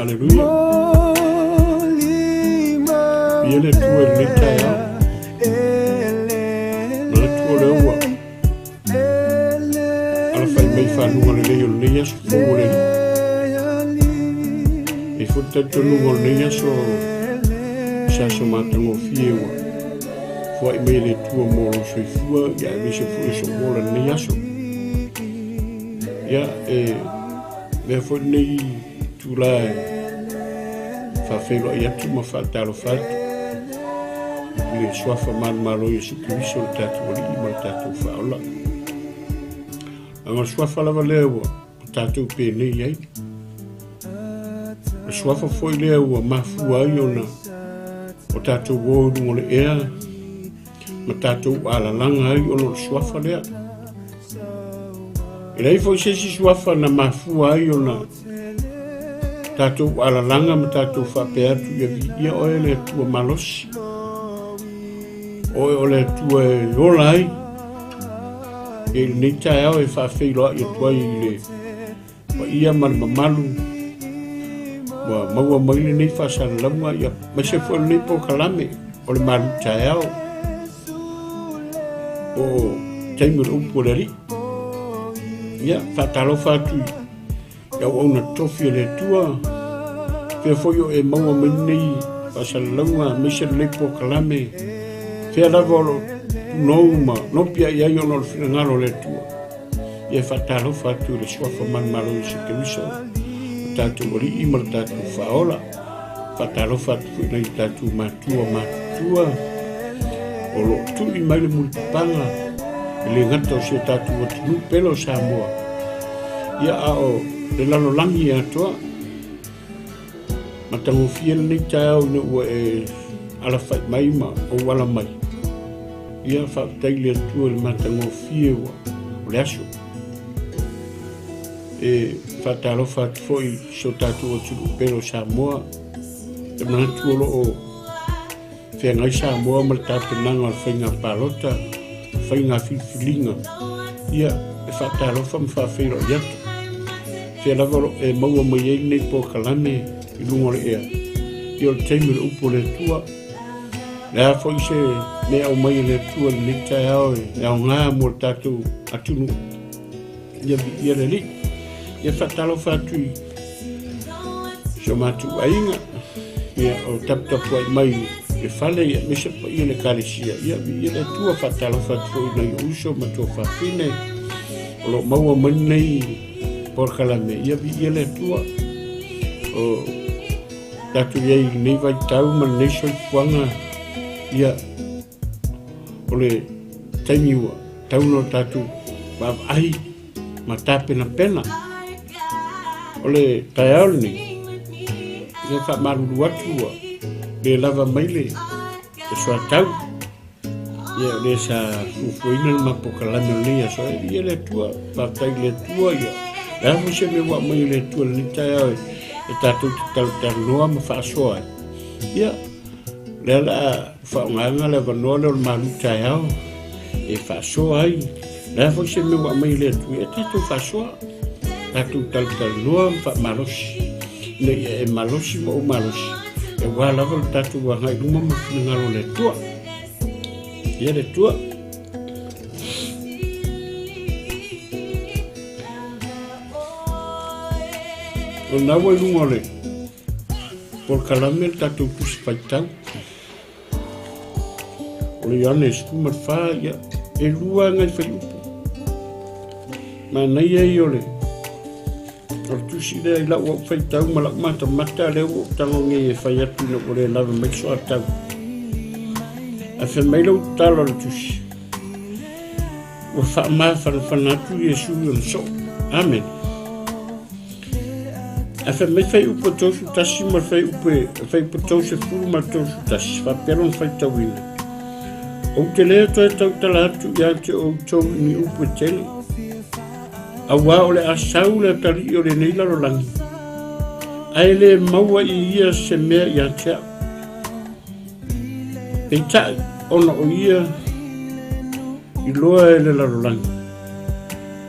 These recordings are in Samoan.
Aleluia. Ia le Atua i lenei taeao. Manatu o lea ua alafai mai faluga lelei o lenei aso fou o le Alii. E foi le talitonuga o lenei aso se aso matagofie ua foai mai e le Atua mo lou soifua ia aemaise foi o sou ola i lenei aso. Ia e avea foi lenei itula e faafeiloai atu ma faatalofa atu i le suafa manumalo o Iesu Keriso le tatou Alii ma le tatou Faaola. Leaga o le suafa lava lea ua tatou penei ai. O le suafa foi lea ua mafua ai ona o tatou o i luga o le ea ma tatou alalaga ai ona o le suafa lea. E leai foi se isi suafa na mafua ai ona tatou alalaga ma tatou faapea atu ia viia oe le Atua malosi. Oe o le Atua e ola ai. Ia i lenei taeao e faafeiloai atu ai i le paia ma le mamalu ua maua mai lenei faasalalauga ia aemaise foi o lenei polokalame o le malu taeao po o taimi o le upu o le Alii. Ia, faatalofa atu i auauna totofi a le Atua, fea foi o e maua mai lenei faasalalauga aemaise lenei polokalame, fea lava o lo o tunou ma nopiai ai ona o le finagalo o le Atua. Ia faatalofa atu i le suafa manumalo o Iesu Keriso, o tatou Alii ma le tatou Faaola. Faatalofa atu foi i nai o tatou matua matutua o lo o tui mai le mulipapaga e le gata o si o tatou atunuu pele o Samoa, ia a o le lalolagi atoa. Matagofie lenei taeao ina ua e alafai mai ma ou ala mai. Ia faafetai i le Atua i le matagofie ua o le aso. E faatalofa atu foi i si o tatou atunuu pele o Samoa. E manatu o lo o feagai Samoa ma le tapenaga o le faiga palota, faiga filifiliga. Ia, e faatalofa ma faafeiloai atu. Fea lava o lo o e maua mai ai lenei polokalame i luga o le ea. Ia o le taimi o le upu o le Atua. Le a foi se mea aumai e le Atua i lenei taeao e aoga mo le tatou atunuu. Ia viia le Alii. Ia faatalofa atu i si o matou aiga, ia o taputapuai mai le fale, ia aemaise le paia o le Ekalesia. Ia viia le Atua, faatalofa atu foi i nai ou uso ma tuafafine o lo o maua mai lenei polokalame. Ia viia le Atua. O tatou i ai i lenei vaitau ma lenei soifuaga, ia o le taimi ua tatau ona tatou vaavaai ma tapenapena. O le taeao lenei, ia faamalulu atu ua le lava mai le soatau. Ia o lea sa fuafuaina le matou polokalame o lenei aso. E viia le Atua, faafetai i le Atua. Ia, le a foi se mea ua aumai e le Atua i lenei taeao e tatou te talatalanoa ma faasoa ai. Ia, lea la a faaaogaina le avanoa lea o le malu taeao e faasoa ai. Le a foi se mea ua aumai e le Atua, e tatou faasoa, tatou talatalanoa ma faamalosi, ina ia e malosi ma ou malosi, e aua lava le tatou agai i luma ma finagalo o le Atua. Ia le Atua. O lena ua i luga o le polokalame le tatou tusi faitau. O le Ioane 14, ia, e lua nai fuaiupu. Manaia ia o le o le tusi lea i lau au faitau ma lau matamata lea ua ou tago nei e fai atu ina ua le lava mai soatau. Ae fai mai lau tala o le tusi, ua faamafanafana atu Iesu i ona soo. Amene. Ae fai mai fuaiupu e 31 ma le fuaiupu e 30 ma le 31, faapea lona faitauina. Ou te le toe tautala atu ia te outou i ni upu e tele, auā o le a sau le atalii o lenei lalolagi, ae le maua i ia se mea ia te au. Peitai, ona o ia iloa e le lalolagi,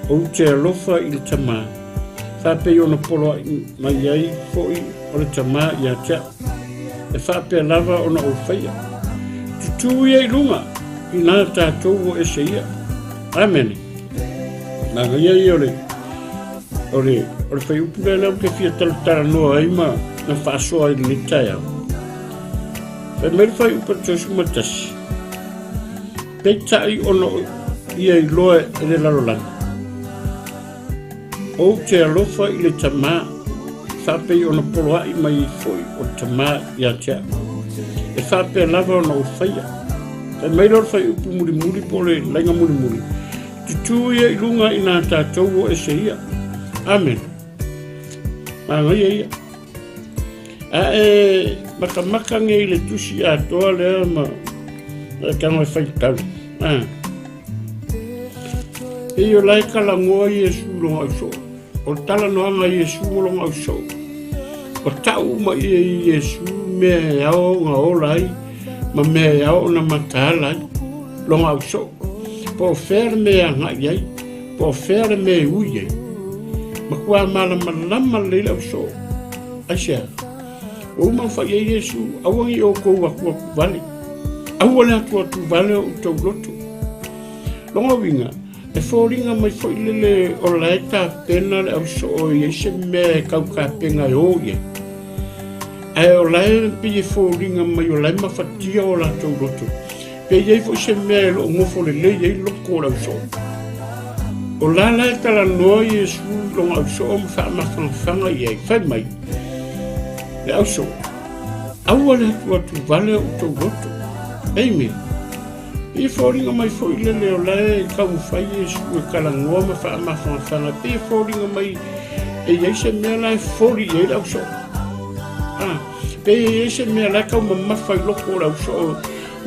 ou te alofa i le Tamā, faapei ona poloaʻi mai ai foi o le Tamā ia te au. E faapea lava ona ou faia. Tutū ia i luga, inā tatou o ese ia. Amene. Manaia ia o le o le o le fuaiupu lea lea ou te fia talatalanoa ai ma na faasoa i lenei taeao. Fai mai le fuaiupu 31. Peitai ona ia iloa e le lalolagi. Ou te alofa i le Tamā, faapei ona poloaʻi mai ai foi o le Tamā ia te au. E faapea lava ona ou faia. Fai mai lea o le fuaiupu mulimuli po o le laina mulimuli, Tutū ia i luga inā tatou o ese ia. Amene. Manaia ia. A e makamaka nei i le tusi atoa lea ma e tago e faitau. Ah. Pei o la e talanoa Iesu i lona ausoo. O le talanoaga a Iesu ma lona ausoo. Ua tau uma ia i Iesu mea e ao ona ola ai ma mea e ao ona mataala ai lona ausoo. Po o fea le mea e agai ai, po o fea le mea e ui ai. Matua malamalama lelei le ausoo. Aisea? Ua uma ona fai ai Iesu, aua ne i outou atuatu vale. Aua le atuatu vale o outou loto. Lona uiga, e foliga mai foi lele o la e tapena le ausoo e i ai se mea e tau tapena e o i ai. Ae o la e pei e foliga mai o la e mafatia o latou loto. Pe i ai foi se mea e lo o nofo lelei ai loko o le ausoo. O la la e talanoa Iesu i lona ausoo ma faamafanafana i ai, fai mai, Le ausoo, aua le atuatu vale o outou loto. Amen. Pei e foliga mai foi lele o la e taumafai Iesu e talanoa ma faamafanafana, pei e foliga mai e i ai se mea la e foli i ai le ausoo. Ah, pei e i ai se mea la e taumamafa i loko o le ausoo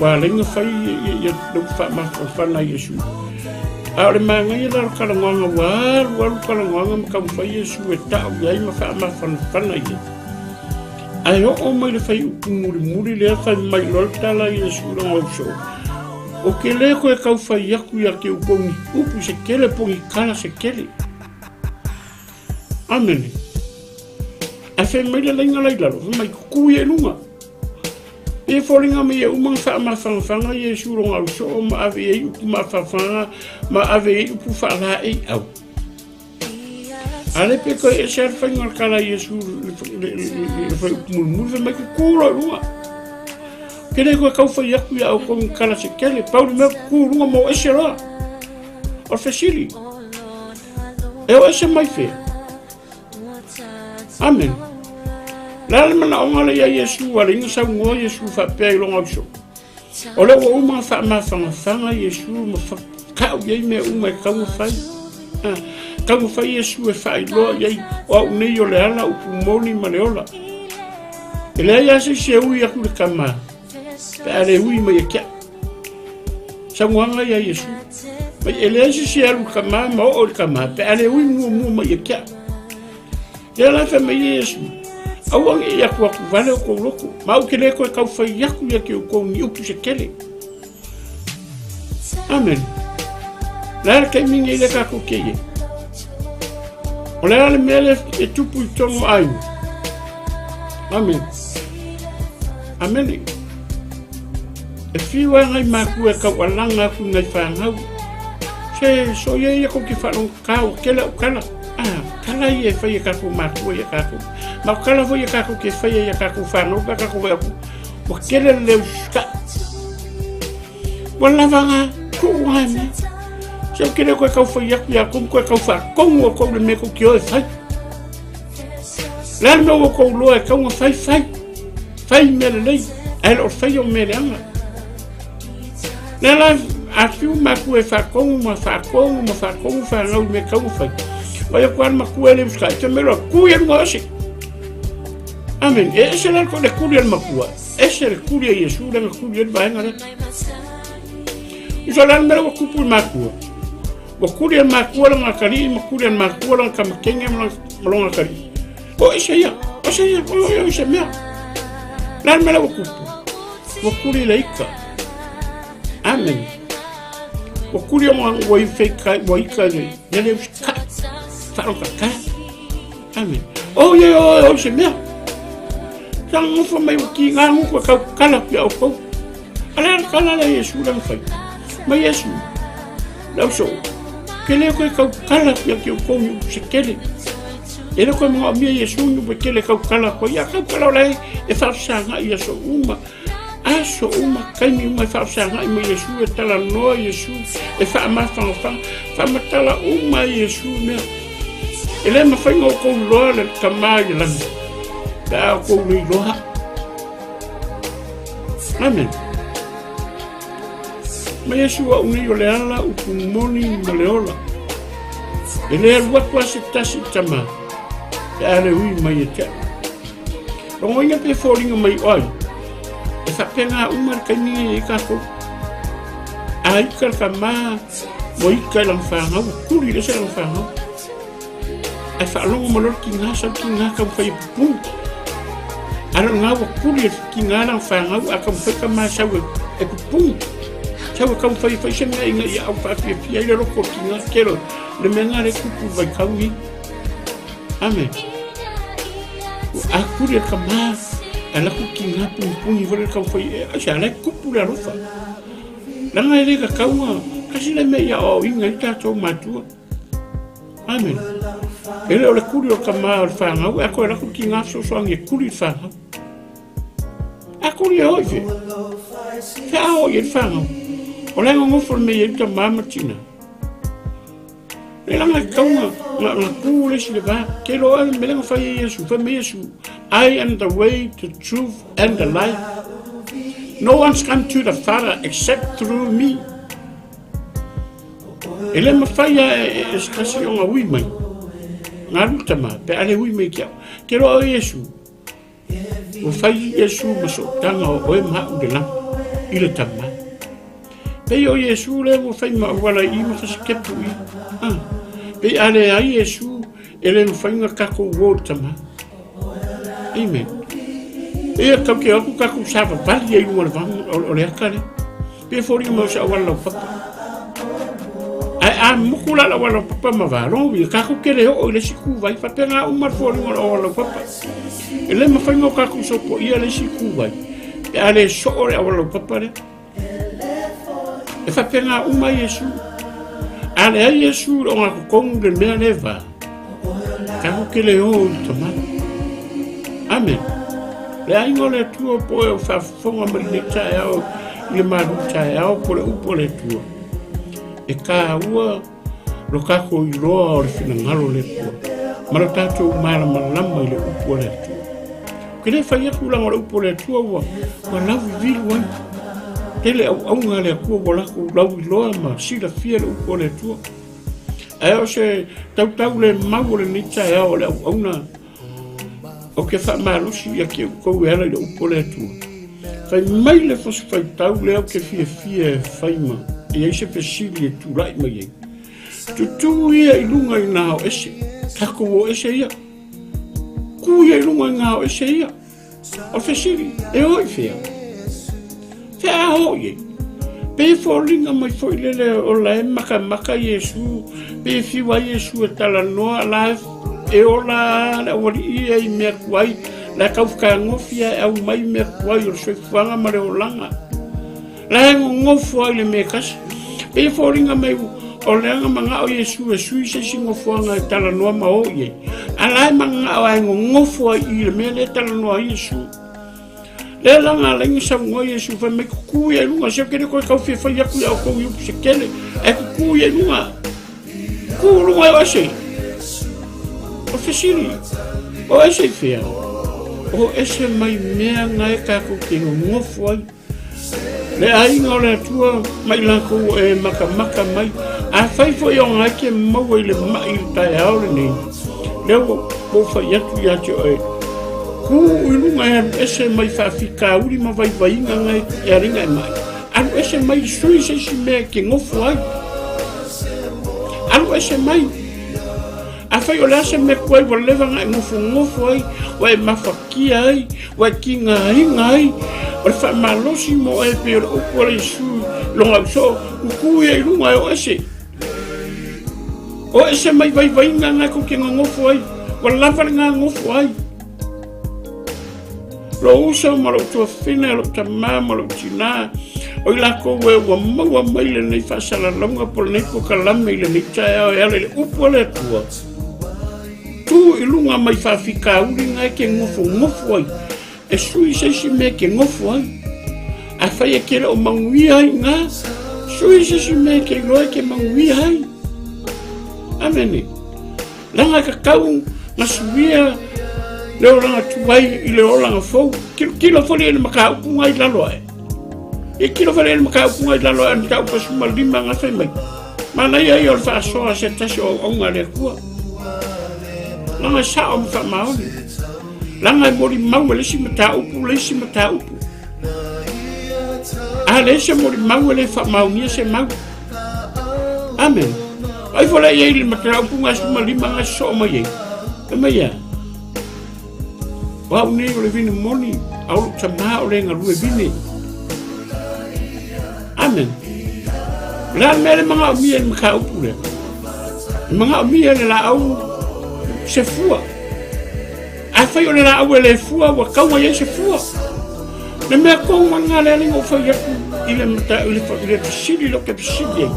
Ua ala ai ona fai ia le upu faamafanafana a Iesu. A o le manaia la o le talanoaga, ua alu alu talanoaga ma taumafai Iesu e tau i ai ma faamafanafana i ai. Ae oo mai le fuaiupu mulimuli lea fai mai loa le tala a Iesu i lona uso, Ou te le toe tau fai atu ia te outou ni upu se tele po o ni tala se tele. Amene. Ae fai mai le laina la i lalo, fai mai, Tutu ia i luga. E foliga mai e uma na faamafanafana Iesu lona ausoo ma ave i ai upu mafanafana ma ave i ai upu faalaei au. A le pe koe ese a le faiga o le tala a Iesu le fai upu mulimuli fai mai kuku loa i luga. Ke le koe tau fai atu ia outou ni tala se tele, pau le mea kuku i luga ma o ese loa. O le fesili, e o ese mai fea? Amen. Le a le manaoga lea ia Iesu, a le ina saunoa Iesu faapea i lona uso. O lea ua uma ona faamafanafana Iesu ma kau i ai mea uma e tatau ona fai. Ah, tatau ona fai Iesu e faailoa i ai, o au nei o le ala, upu moni ma le ola. E leai lava se isi e ui atu i le Tama, pe a le ui mai ia te au. Saunoaga ia a Iesu. Mai e leai se isi e alu i le Tama ma oo i le Tama, pe a le ui muamua mai ia te au. Lea la fai mai ai Iesu, Aua ne i atuatu vale outou loto, ma ou te le toe tau fai atu ia te outou ni upu se tele. Amen. Le a le taimi nei le tatou te i ai? O le a le mea lea e tupu i totonu o aiga? Amen. Amene. E fiu ai ngai matua e taualaga atu i nai fanau. Se soia ia kou te faalogotā ua tele au tala. Ah, tala ia e fai e tatou matua ia tatou. Ma o tala foi ia tatou te faia ia tatou fanau pe a tatou vaai atu ua tele le leo usitai. Ua lava ngā tuu ngā mea. Se ou te le koe tau fai atu ia kou ma koe tau faatonu outou i le mea kou te o e fai. Le a le mea ua outou iloa e tatau ona fai, fai. Fai mea lelei, ae le o le faia o mea leaga. Lea la, a fiu matua e faatonu ma faatonu ma faatonu fanau i mea e tatau ona fai. Vai atu lava le matua e le usitai, fai mai loa, tu ia luga o ese. Amen. E ese la le tuli a le matua, ese le tuli a Iesu lea na tuli ai le vaega lea. Uso le mea ua tupu i matua. Ua kuli e makua lona atalii ma kuli e makua lona tamakenge ma lona atalii. O ese ia, o se ia, o ia, o se mea. Le mea ua tupu. Ua kuli le ika. Amen. Ua kuli o ngā ua i wheikai, ua ika i le le usikai. Wharoka ka. Amen. O ia, o, o se mea. Sa ngofo mai ua ki ngā nguku e kau kala ki au kou. Ala le kala le Iesu le mawhai. Mai Iesu, lau so, ke le koe kau kala ki au kou ni se kele. E le koe mga o mia Iesu ni upe kele kau kala koe. Ia kau kala o lai e whaafisanga ia so uma. Aso uma, kaimi uma e whaafisanga i mai Iesu e tala noa Iesu e whaamawhangawhanga. Whaamatala uma Iesu mea. E le mawhai ngau kou loa le tamā i langi. Pe a kou le iloa. Amen. Ma Iesu au nei o le ala upu moni ma le ola. E le alu atu a se tasi i tama, pe a le ui mai e te au. Rongoina pe fōringa mai o ai, e whapenga uma le kaimi e kākou. A ika le ka mā, mo ika i langa whāngau, kuri le se langa whāngau. Ai whaalogo ma lor ki ngā sau ki ngā kau whai pupū. Ara ngā wa kuri e ki ngā rang whāngau a kau whai ka mā sau e, e pupū. Sau e kau whai whai se mea inga ia au whaafiafia i le roko ki ngā kero le mea ngā re kupu vai kau ni. Amen. A kuri e ka mā a laku ki ngā pungpungi whare kau whai e ai se ala kupu le alofa. Langa e le ka kaunga, kasi le mea ia o inga i tātou mātua. Amen. E le o le kuli o ka mā o le whāngau, e koe raku ki ngā fesoasoani e kuli le whāngau. A kuli e hoi whea. Whea a hoi e le whāngau. O le ngongofo le mei e uta mā matina. Le langa e kaunga nga, nga kū le si le vā. Ke lo e me lenga whai e Yesu, whai me Yesu. I am the way, the truth and the life. No one's come to the Father except through me. E le mawhai a e se tasi o ngā ui mai. Ngā ruta mā, pe ale ui mai ki au. Te roa o Iesu, ua whai Iesu ma so tanga o oe ma u le langa, i le tama. Pei o Iesu le ua whai ma uala i ma whasikepu i. Ah, pei ale ai Iesu e le mawhai ngā kako o le tama. Amen. Ia kau ke aku kakou savavali ai luga o le vaga o le aka lea. Pe foliga mai o se auala laupapa. Ae a moku la le auala laupapa ma valo, ia kakou ke le oo i le isi kuvai. Faapena uma le foliga o le auala laupapa. E le mafai ona o kakou sopoia le isi kuvai pe a le soo le auala laupapa lea. E faapena uma Iesu. A leai Iesu i le ogatotonu i le mea le va, tatou te le o i le tamai. Amen. Le aiga o le Atua po e o faafofoga mai lenei taeao i le malu taeao po le upu a le Atua. E tāua lo tātou iloa o le finagalo o le Atua, ma lo tātou malamalama i le upu a le Atua. Ke le whai atu langa o le upu o le Atua ua, ua lauvivilu ai. Tele auaunga a le Atua ua lako lauiloa ma silafia le upu a le Atua. Ae o se tautau le mau o lenei taeao o le auauna o ke whaamalosi ia ki outou e ala i le upu o le Atua. Whai mai le fosi whaitau lea o ke fiafia e whaima e ai se fesili e tūlai mai ai. Tutū ia i lunga i ngā o ese, takou o ese ia. Kū ia i lunga i ngā o ese ia. O fesili, e o i whea? Whea a ho i e? Pe foliga mai foi lele o la e makamaka Iesu, pe fiu ai Iesu e talanoa, la e ola le aualii ia i mea tuai, la e tauwhakagofi e au mai mea tuai o le soifuaga ma le olaga. La e gogofo ai le mea e tasi. Pe foliga mai o le aga manao Iesu e sui se isi gofoaga e talanoa ma o i ai. A la e manao e gogofo ai i le mea lea e talanoa ai Iesu. Lea la ngā lainga saunoa Iesu fai mai kuku ia i lunga, se kele koe kau fia fai aku ia o kou i upu se kele, e kuku ia i lunga. Ku lunga e o ese. O fesili, o ese i whea? O ese mai mea ngā e kākou ke ngongofo ai. Le aiga o le Atua mai lakou e makamaka mai, afai foi o nga e maua i le maʻi i le taeao lenei, lea ua ou fai atu ia te oe, kū i luga e alu ese mai faafitauli ma vaivaiga nga e alinga e maʻi, alu ese. ese mai, sui se isi mea e te nofo ai. Alu ese mai. Afai o le a se mea tuai ua leva ona e nofonofo ai, ua e mafatia ai, ua e tigaina ai, o le faamalosi mo oe pei o le upu a le Iesu i lona ausoo, Tutu ia i luga e o ese. O ese mai vaivaiga na tou te nonofo ai, ua lava le gagofo ai. Lou uso ma lou tuafafine, lou tamā ma lou tinā, o i lakou e ua maua mai lenei faasalalauga po o lenei polokalame i lenei taeao e ala i le upu a le Atua. Tu i luga mai faafitauli na e te nofonofo ai, e sui se isi mea e te nofo ai. Afai e te le o manuia ai i ina, sui se isi mea e te iloa e te manuia ai. Amene. Leaga e tatau na suia le olaga tuai i le olaga fou. Tilotilo foi le mataupu nga i lalo ae. E tilo foi le mataupu nga i lalo ae mataupu 15 nga fai mai. Manaia ia o le faasoa se tasi o auauna a le Atua. Leaga e sao ma faamaoni. Leaga e molimau e le isi mataupu le isi mataupu. A leai se molimau e le faamaonia se mau. Amen. Ai fo le iai le mataupu nga 15 nga soo mai ai. E mai ia. O au nei o le vine moni, a o lou tamā o le galue vine. Amen. O le a le mea le manaomia i le mataupu lea? E manaomia le laau se fua. Afai o le laau e le fua, ua tau ai ai se fua. Le mea tonu lena lea na ou fai atu i le mata i le i le fesili lea ou te fesili ai.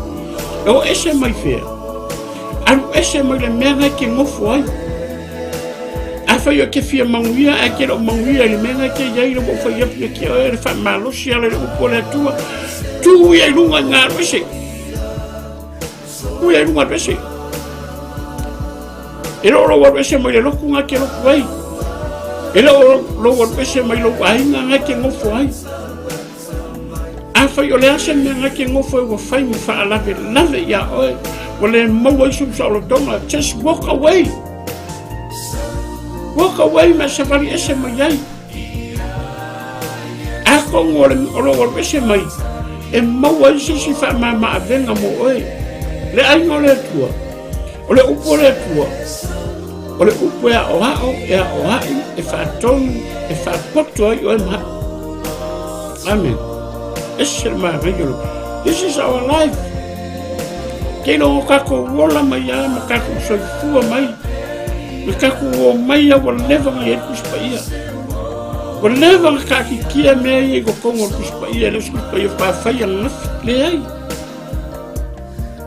E o ese mai fea? Alu ese mai le mea na e te nofo ai. Afai o te fia manuia ae te le o manuia i le mea na e te i ai, lea ua ou fai atu ia te oe le faamalosi ala i le upu a le Atua, tu ia i luga i ngā alu ese. Tu ia i luga alu ese. E le o lou alu ese mai le lotu na e te lotu ai. E le o lou alu ese mai lou aiga na e te nofo ai. Afai o le a se mea na e te nofo ai ua fai ma faalavelave iā oe, ua le maua ai sou saolotoga, just walk away. Walk away ma e savali ese mai ai. Atonu o le o lou alu ese mai, e maua ai se isi faamama-avega mo oe. Le aiga o le Atua, O le upu a le Atua, o le upu e aʻoaʻo, e aʻoaʻi, e faatonu, e faapoto ai oe ma aʻu. Amen. Ese le manaia o le. This is our life. Ke iloa o tatou ola mai a ma tatou soifua mai. Ma tatou o mai a ua leva na i ai le Tusi Paia. Ua leva na taatitia mea ia i totonu o le Tusi Paia, le Tusi Paia faafai ananafi. Leai.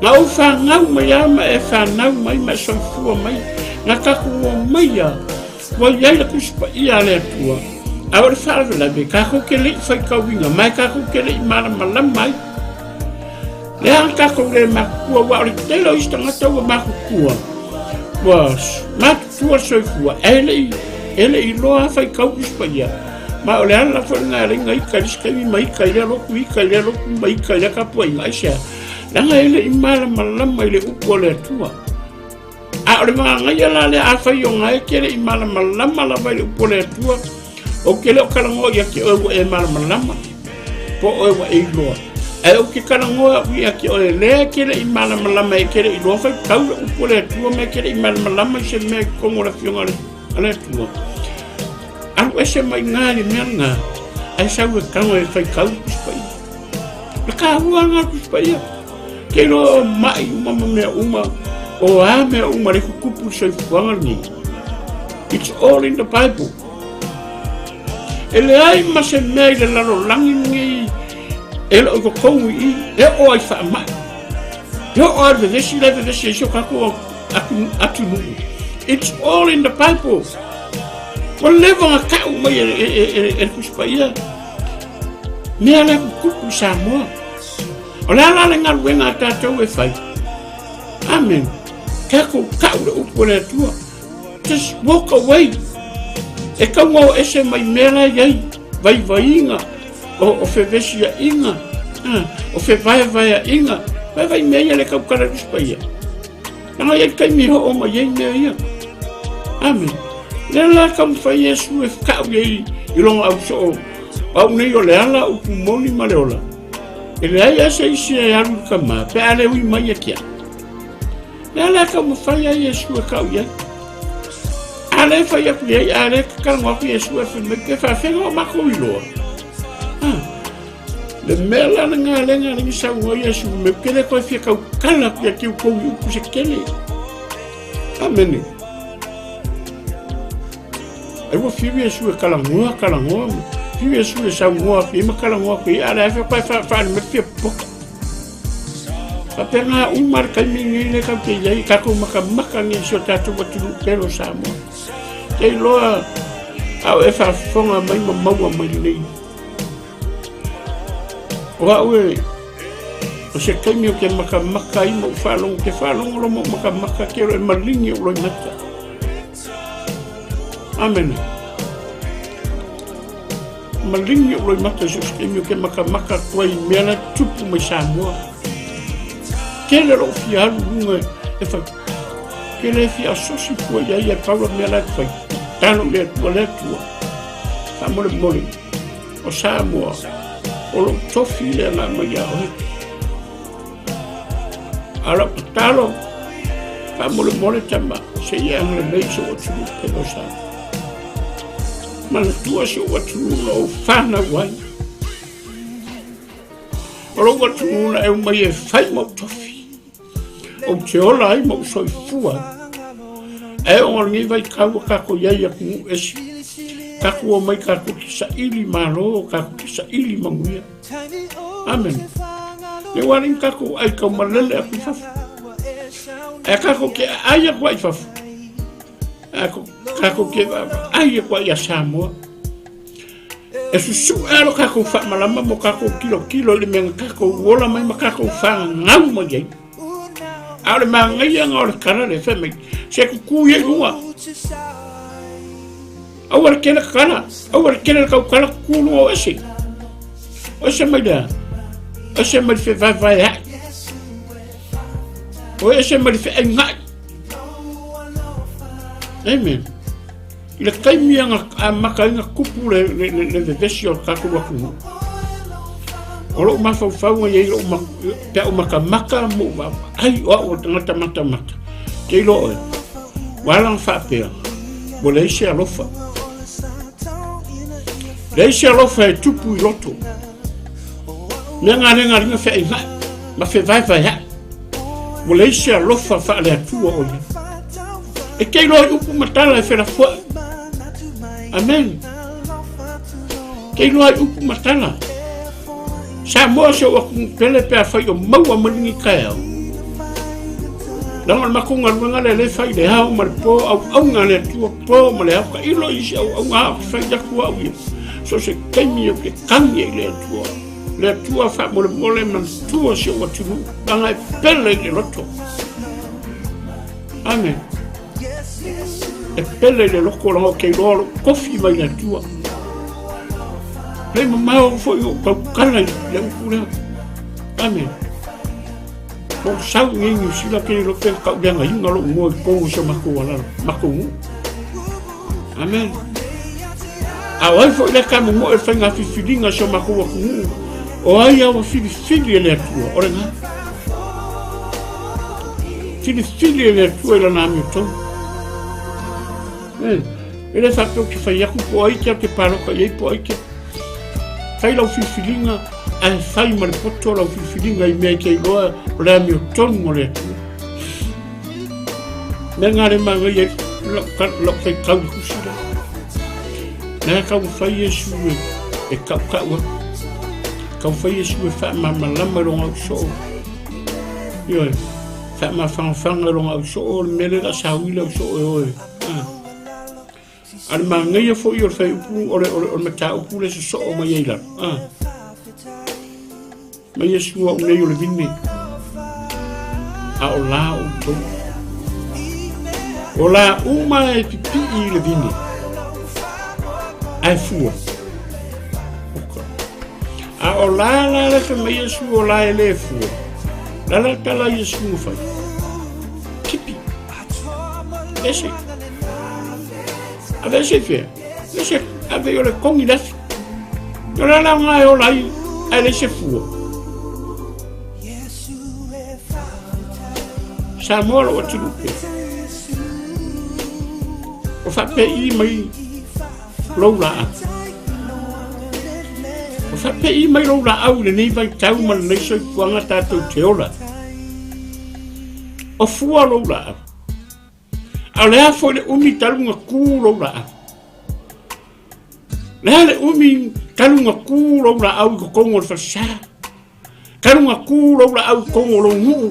Na ou fanau mai a ma e fanau mai ma e soifua mai, na tatou o mai a, ua i ai le Tusi Paia a le Atua, a o le faalavelave, tatou te le i faitauina ma e tatou te le i malamalama ai. Le a tatou le matutua, aua o le tele o isi tagata ua matutua, ua matutua le soifua, ae le i, e le i iloa faitau Tusi Paia. Ma o le ala foi lena e ala ai ona ita i le isi taimi ma ita i lea lotu, ita i lea lotu ma ita i lea tapuaiga. Aisea? Leaga e le i malamalama i le upu a le Atua. A o le manaia la lea, afai ona e te le i malamalama lava i le upu a le Atua, ou te le o talanoa ia te oe ua e malamalama, po o oe ua e iloa. Ae ou te talanoa au ia te oe, lea e te le i malamalama, e te le i iloa faitau le upu a le Atua, ma e te le i malamalama i se mea i totonu o le Afioga a le Atua. Alu ese mai ina i le mea lena, ae sau e tago e faitau le Tusi Paia. Le taua lena o le Tusi Paia. Ke iloa o mai uma ma mea uma, o a mea uma le tutupu i le soifuaga lenei. It's all in the Bible. E leai ma se mea i le lalolagi lenei e le o i totonu i i, e oo ai faamai. E oo ai le vevesi la e vevesi ai si o tatou atunuu. It's all in the Bible. Ua leva ona tau mai e, e, e, e, e le Tusi Paia mea lea tutupu i Samoa. O le a la le galuega a tatou e fai? Amen. Tatou tau le upu a le Atua. Just walk away. E tau o ese mai mea la i ai, vaivaiga, o, o fevesiaiga, o fevaevaeaiga. Vaivai mea ia le tautala i le Tusi Paia. Leaga e i ai taimi e oo mai ai mea ia. Amen. Lea la taumafai Iesu e feka'u i ai i lona ausoo, o au nei o le ala, upu moni ma le ola. E leai lava se isi e alu i le Tama, pe a le ui mai ia te au. Le a le taumafai ai Iesu e kau i ai. A le fai atu i ai, a le tatalo atu Iesu e fai mai, pe faafega o matou iloa. Ha. Le mea la le galega le saunoa Iesu me ke le toe fia tautala atu ia te outou i upu se tele. Amene. Ai ua fiu Iesu e kalagoa, kalagoa, fiu Iesu e saunoa atu i ai ma kalagoa atu i ai, a le ae fa fa fa le fia poka. Faapena uma le taimi lenei lea tatou te i ai, tatou matamata nei i si o tatou atunuu pele o Samoa. Te iloa a o e faafofoga mai ma maua mai lenei. O au e, o se taimi ou te matamata ai ma ou faalogo, ou te faalogo loa ma ou matamata te e maligi ou loimata. Amene. Maligi ou loimata i so o se taimi ou te matamata atu ai i mea la e tupu mai Samoa. Tele lou fia alu i luga e fai. Ke le fia asosi fua i ai e pau le mea la e fai. Talo le Atua le Atua. Faamolemole o Samoa o lou tofi lea na aumai ia oe. A o lau tatalo, faamolemole tama, se i e agalelei i si ou atunuu pele o Samoa. Manatua si ou atunuu na ou fanau ai. O lou atunuu na e omai e fai ma ou tofi. Ou te ola ai ma ou soifua ai. Ae oo lenei vaitau ua tatou i ai i atunuu ese, tatou omai tatou te saili malo, tatou te saili manuia. Amene. Le ua alii tatou ai taumalele atu i fafo. Ae tatou te aai atu ai i fafo. Ae tatou te vaavaai atu ai ia Samoa. E susu'e lava lo tatou faamalama ma o tatou tilotilo i le mea na tatou ola mai ma tatou fanau mai ai. A o le manaia o le tala lea fai mai, se tutu ia i luga. Aua le tele tatala, aua le tele le tautala, tutu luga o ese. O ese mai lea, o ese mai le fevaevaea'i. O ese mai le feaiga'i. Amen. I le taimi e amata ai ona tupu le vevesi o le tatou atunuu, o lou mafaufau e i ai lou pe a ou matamata ma ou vaavaai o au o le tagata matamata, te iloa oe, ua ala ona faapea, ua leai se alofa. Leai se alofa e tupu i loto. Mea galegaliga feaiga'i ma fevaevaea'i. Ua leai se alofa faale-Atua o ia. E te iloa i upu ma tala e felafoai. Amen. Te iloa i upu ma tala. Samoa se o atunuu pele pe afai o maua mai lenei taeao. Leaga o le matou galuega lea lea e fai i le ao ma le po, auauna a le Atua po ma le ao, tailo i isi auauna a ou te fai atu au ia. So se taimi ou te tagi ai i le Atua. Le Atua faamolemole manatua si ou atunuu, leaga e pele i le loto. Amen. E pele i le loto leaga ou te iloa o lou tofi mai le Atua. Le mamao foi o tautala i le upu lea. Amen. Ou sau i Niu Sila ke iloa pe tauleagaina lou igoa i totonu o si o matou alala, matou nuu. Amen. A o ai foi lea tamomoe i le faiga filifiliga a si o matou atunuu, o ai a ua filifili e le Atua, o lena. Filifili e le Atua i lana amiotonu. Eh, e le faapea ou te fai atu po o ai te au te palota i ai po o ai te. Fai lau filifiliga ae fai ma le poto lau filifiliga i mea e te iloa o le amiotonu o le Atua. Mea ngā le manaia lau faitau i tusi lea. Nā taumafai Iesu e, e tautau atu. Taumafai Iesu e faamalamalama i lona ausoo. Ioe, faamafanafana i lona ausoo o le mea lea o le a saui le ausoo e oe. Ah. A le manaia foi o le fuaiupu o le, o le, o le mataupu le sosoo mai ai lalo. Ah. Mai Iesu au nei o le vine, a o la outou. O la uma e pipii i le vine, ae fua. Oka. A o la la le fai mai Iesu o la e le fua. La la tala Iesu na fai. Kipi. Ese. Ave ese i fea. Ese, ave i o le kongi le afi. O la la nga e ola ai, ae leai se fua. Samoa lou atunuu pele. O faapei mai lou laau. O faapei mai lou laau i lenei vaitau ma lenei soifuaga tatou te ola. O fua lou laau. A o le a foi le umi talu na kū lou laau. Le a le umi talu na kū lou laau i totonu o le falesa. Talu na kū lou laau i totonu o lou nuu.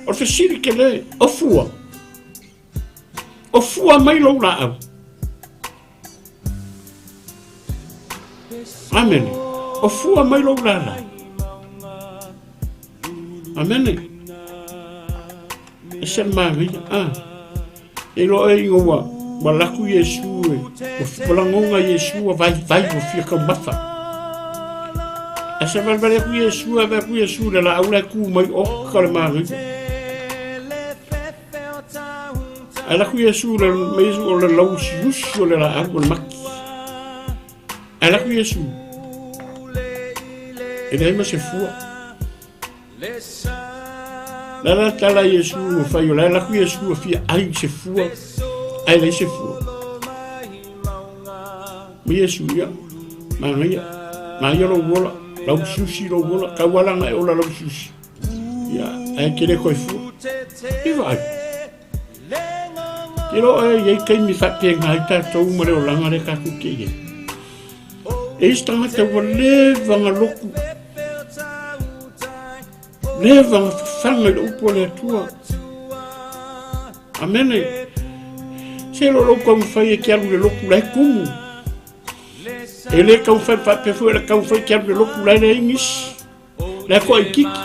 O le fesili tele, o fua. O fua mai lou laau. Amene. O fua mai lou lala. Amene. E se manaia. Ah. E loa e inga ua, ua laku Iesu e, ua lagonga Iesu ua vaivai ua fia taumafa. Ae savalivali atu Iesu, ave atu Iesu i le laau la e tu mai oka le manaia. Ae laku Iesu le mai Iesu o le lauusiusi o le laau o le maki. Ae laku Iesu e leai ma se fua. La la tala Iesu ua fai o la e laku Iesu ua fia ai se fua, ae leai se fua. Ma Iesu ia, manaia, manaia lou ola, lauusiusi lou ola, tau ala na e ola lauusiusi. Ia, ae ke le koe fua. I vaai. Ke loa e iai taimi faapena ai tatou ma le olaga lea tatou te i ai. E isi tagata ua leva na lotu, leva na fafaga i le upu a le Atua. Amene. Se lo lou taumafai e te alu i le lotu la e tumu. E le taumafai faapea foi o le taumafai e te alu i le lotu la e leai nisi. Le toaitiiti.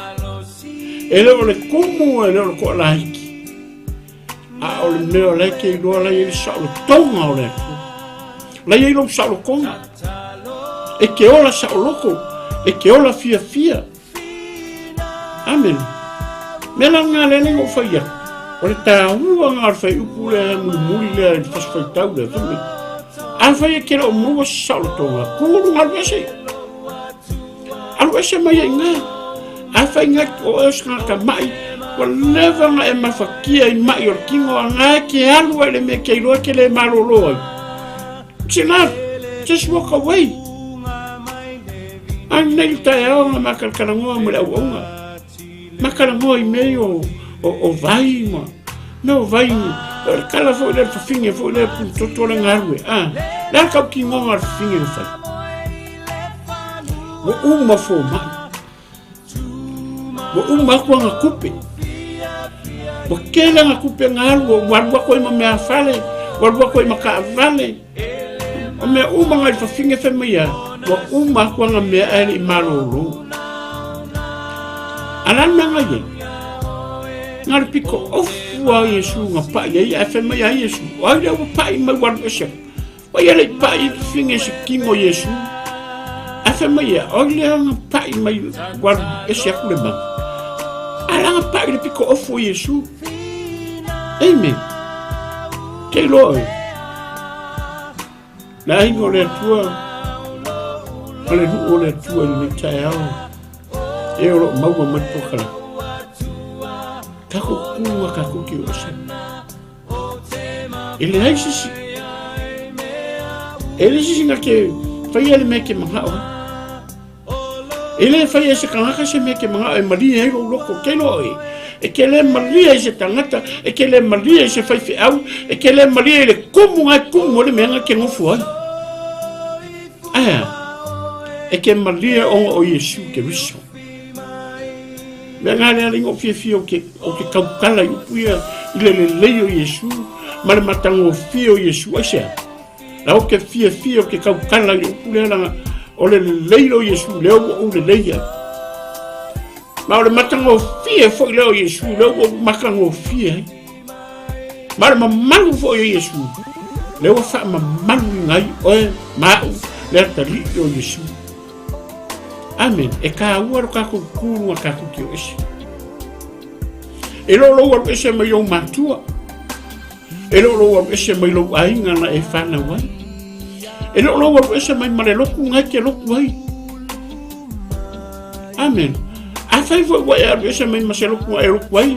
E le o le kumu, e le o le toalaiti. A o le mea o la e te iloa la i ai le saolotoga o le Atua. La i ai lou saolotoga. E te ola saoloto, e te ola fiafia. Amen. Mea la lena lea na ou fai atu. O le taua lena o le fuaiupu lea mulimuli lea i le Fasi Faitau lea, fai mai, afai e te le o maua se saolotoga, tu luga alu ese. Alu ese mai ai ina. Afai nga o oe o se tagata maʻi, ua leva ona e mafatia i maʻi o le tino, a na e te alu ai i le mea e te iloa e te le malolo ai. It's enough. Just walk away. A nei le taeao na makalakalagoa ma le auauna. Makalanoa i mea ia o, o, o vai ma, mea o vai, o le kala foi lea, le fafine foi lea, putoto le galue, a, le a le tautinoga a le fafine na fai? Ua uma fomai. Ua uma atu ana tupe. Ua tele ana tupe na alu, ua alu atu ai ma mea fale, ua alu atu ai ma taavale. O mea uma na i le fafine fai mai a, ua uma atu ana mea ae le i malolo. A le a le mea na i ai? Na le pito ofu a Iesu na paʻi ai, ae fai mai a Iesu, o ai lea ua paʻi mai ua alu ese atu? Ua ia le i paʻi i le fafine i se tino o Iesu. Ae fai mai ia, o ai lea na paʻi mai ua alu ese atu le mau? A la na paʻi le pito ofu o Iesu. Amen. Ke iloa oe. Le aiga o le Atua, ma le nuu o le Atua i lenei taeao, e o loo maua mai le polokalame. Tatou tu a tatou te o ese. E leai se isi. E leai se isi na te faia le mea e te manao ai. E le faia e se tagata se mea e te manao e malie ai lou loto. Ke iloa oe, e te le malie i se tagata, e te le malie i se faifeau, e te le malie i le kumu na e kumu ai le mea na e te nofo ai. Ae a? E te malie ona o Iesu Keriso. Mea nga lea le fiafia o ke, o ke tautala i upu ia i le lelei o Iesu ma le matagofie o Iesu. Aisea? La o ke fiafia o ke tautala i le upu lea laga o le lelei o Iesu lea ua ou lelei ai. Ma o le matagofie foi lea o Iesu lea ua ou matagofie ai. Ma o le mamalu foi o Iesu lea ua faamamaluina ai oe ma au le atalii o Iesu. Amen. E kāua lo kākou kū a kākou te o ese. E lo lou alu ese mai ou matua. E lo lou alu ese mai lou aiga na e whanau ai. E lo lou alu ese mai ma le loku ngai te loku ai. Amen. A whai foi ua e alu ese mai ma se loku e loku ai.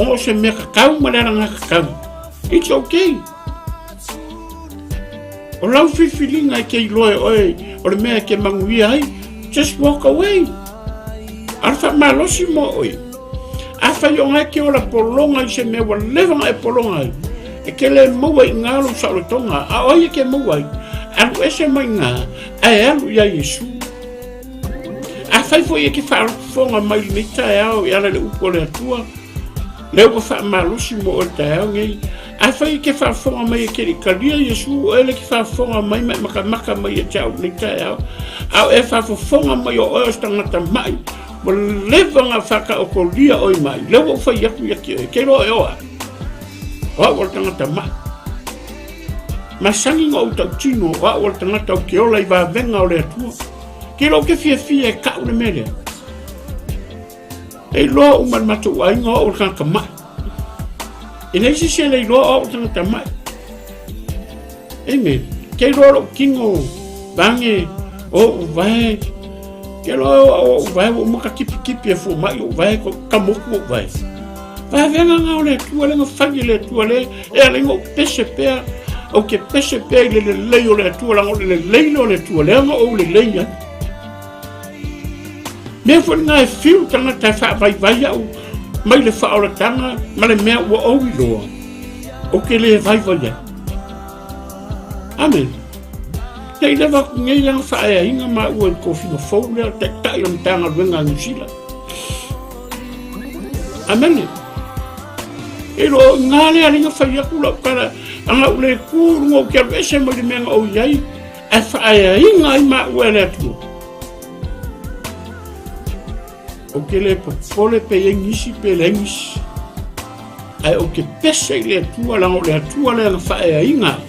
Ona o se mea kakau ma le alagatatau. It's okay. O lau filifiliga e te iloa e oe o le mea e te manuia ai, just walk away. A o le faamalosi mo oe. Afai o e te ola pologa i se mea ua leva ona e pologa ai, e te le maua i ina lou saolotoga, a o ai e te maua ai? Alu ese mai ina, ae alu ia Iesu. Afai foi e te faafofoga mai i lenei taeao e ala i le upu a le Atua, lea ua faamalosi mo oe i le taeao nei, afai e te faafofoga mai e te le i talia Iesu, o oe lea e te faafofoga mai ma e matamata mai ia te au i lenei taeao, a o e faafofoga mai o oe o se tagata mai, ua leva ona faataotolia oe mai, lea ua ou fai atu ia te oe, e te iloa e o au, o au o le tagata mai. Masani na ou tautino o au o le tagata ou te ola i vavega o le Atua. Ke iloa ou te fiafia e kau le mea lea. E iloa uma le matou aiga o au o le tagata mai. E leai se isi e le iloa o au o le tagata mai. Amen. Ke iloa lou tino vage o ou vae. Ke iloa o ou vae ua uma ka tipitipi e fua mai ou vae ko ka moku ou vae. Vavega nga o le Atua le na fai e le Atua le e ala i na ou pese pea ou te pese pea i le lelei o le Atua leaga o le lelei lea o le Atua lea na ou lelei ai. Mea foi lena e fiu tagata e faavaivai au mai le faaolataga ma le mea ua ou iloa ou te le vaivai ai. Amen. Nei leva atu nei lana faaeaina maua i le tofiga fou lea o le Taitai o le Matagaluega a Niu Sila. Amene. E lo o ngā lea ringa whai aku lau tala, anga u le kū runga o ke alu ese mai le mea nga o iai, e whaeainga ai maua e le Atua. O ke le popole pe iai nisi pe leai nisi. Ae ou te pese i le Atua, leaga o le Atua lea na faaeaina au.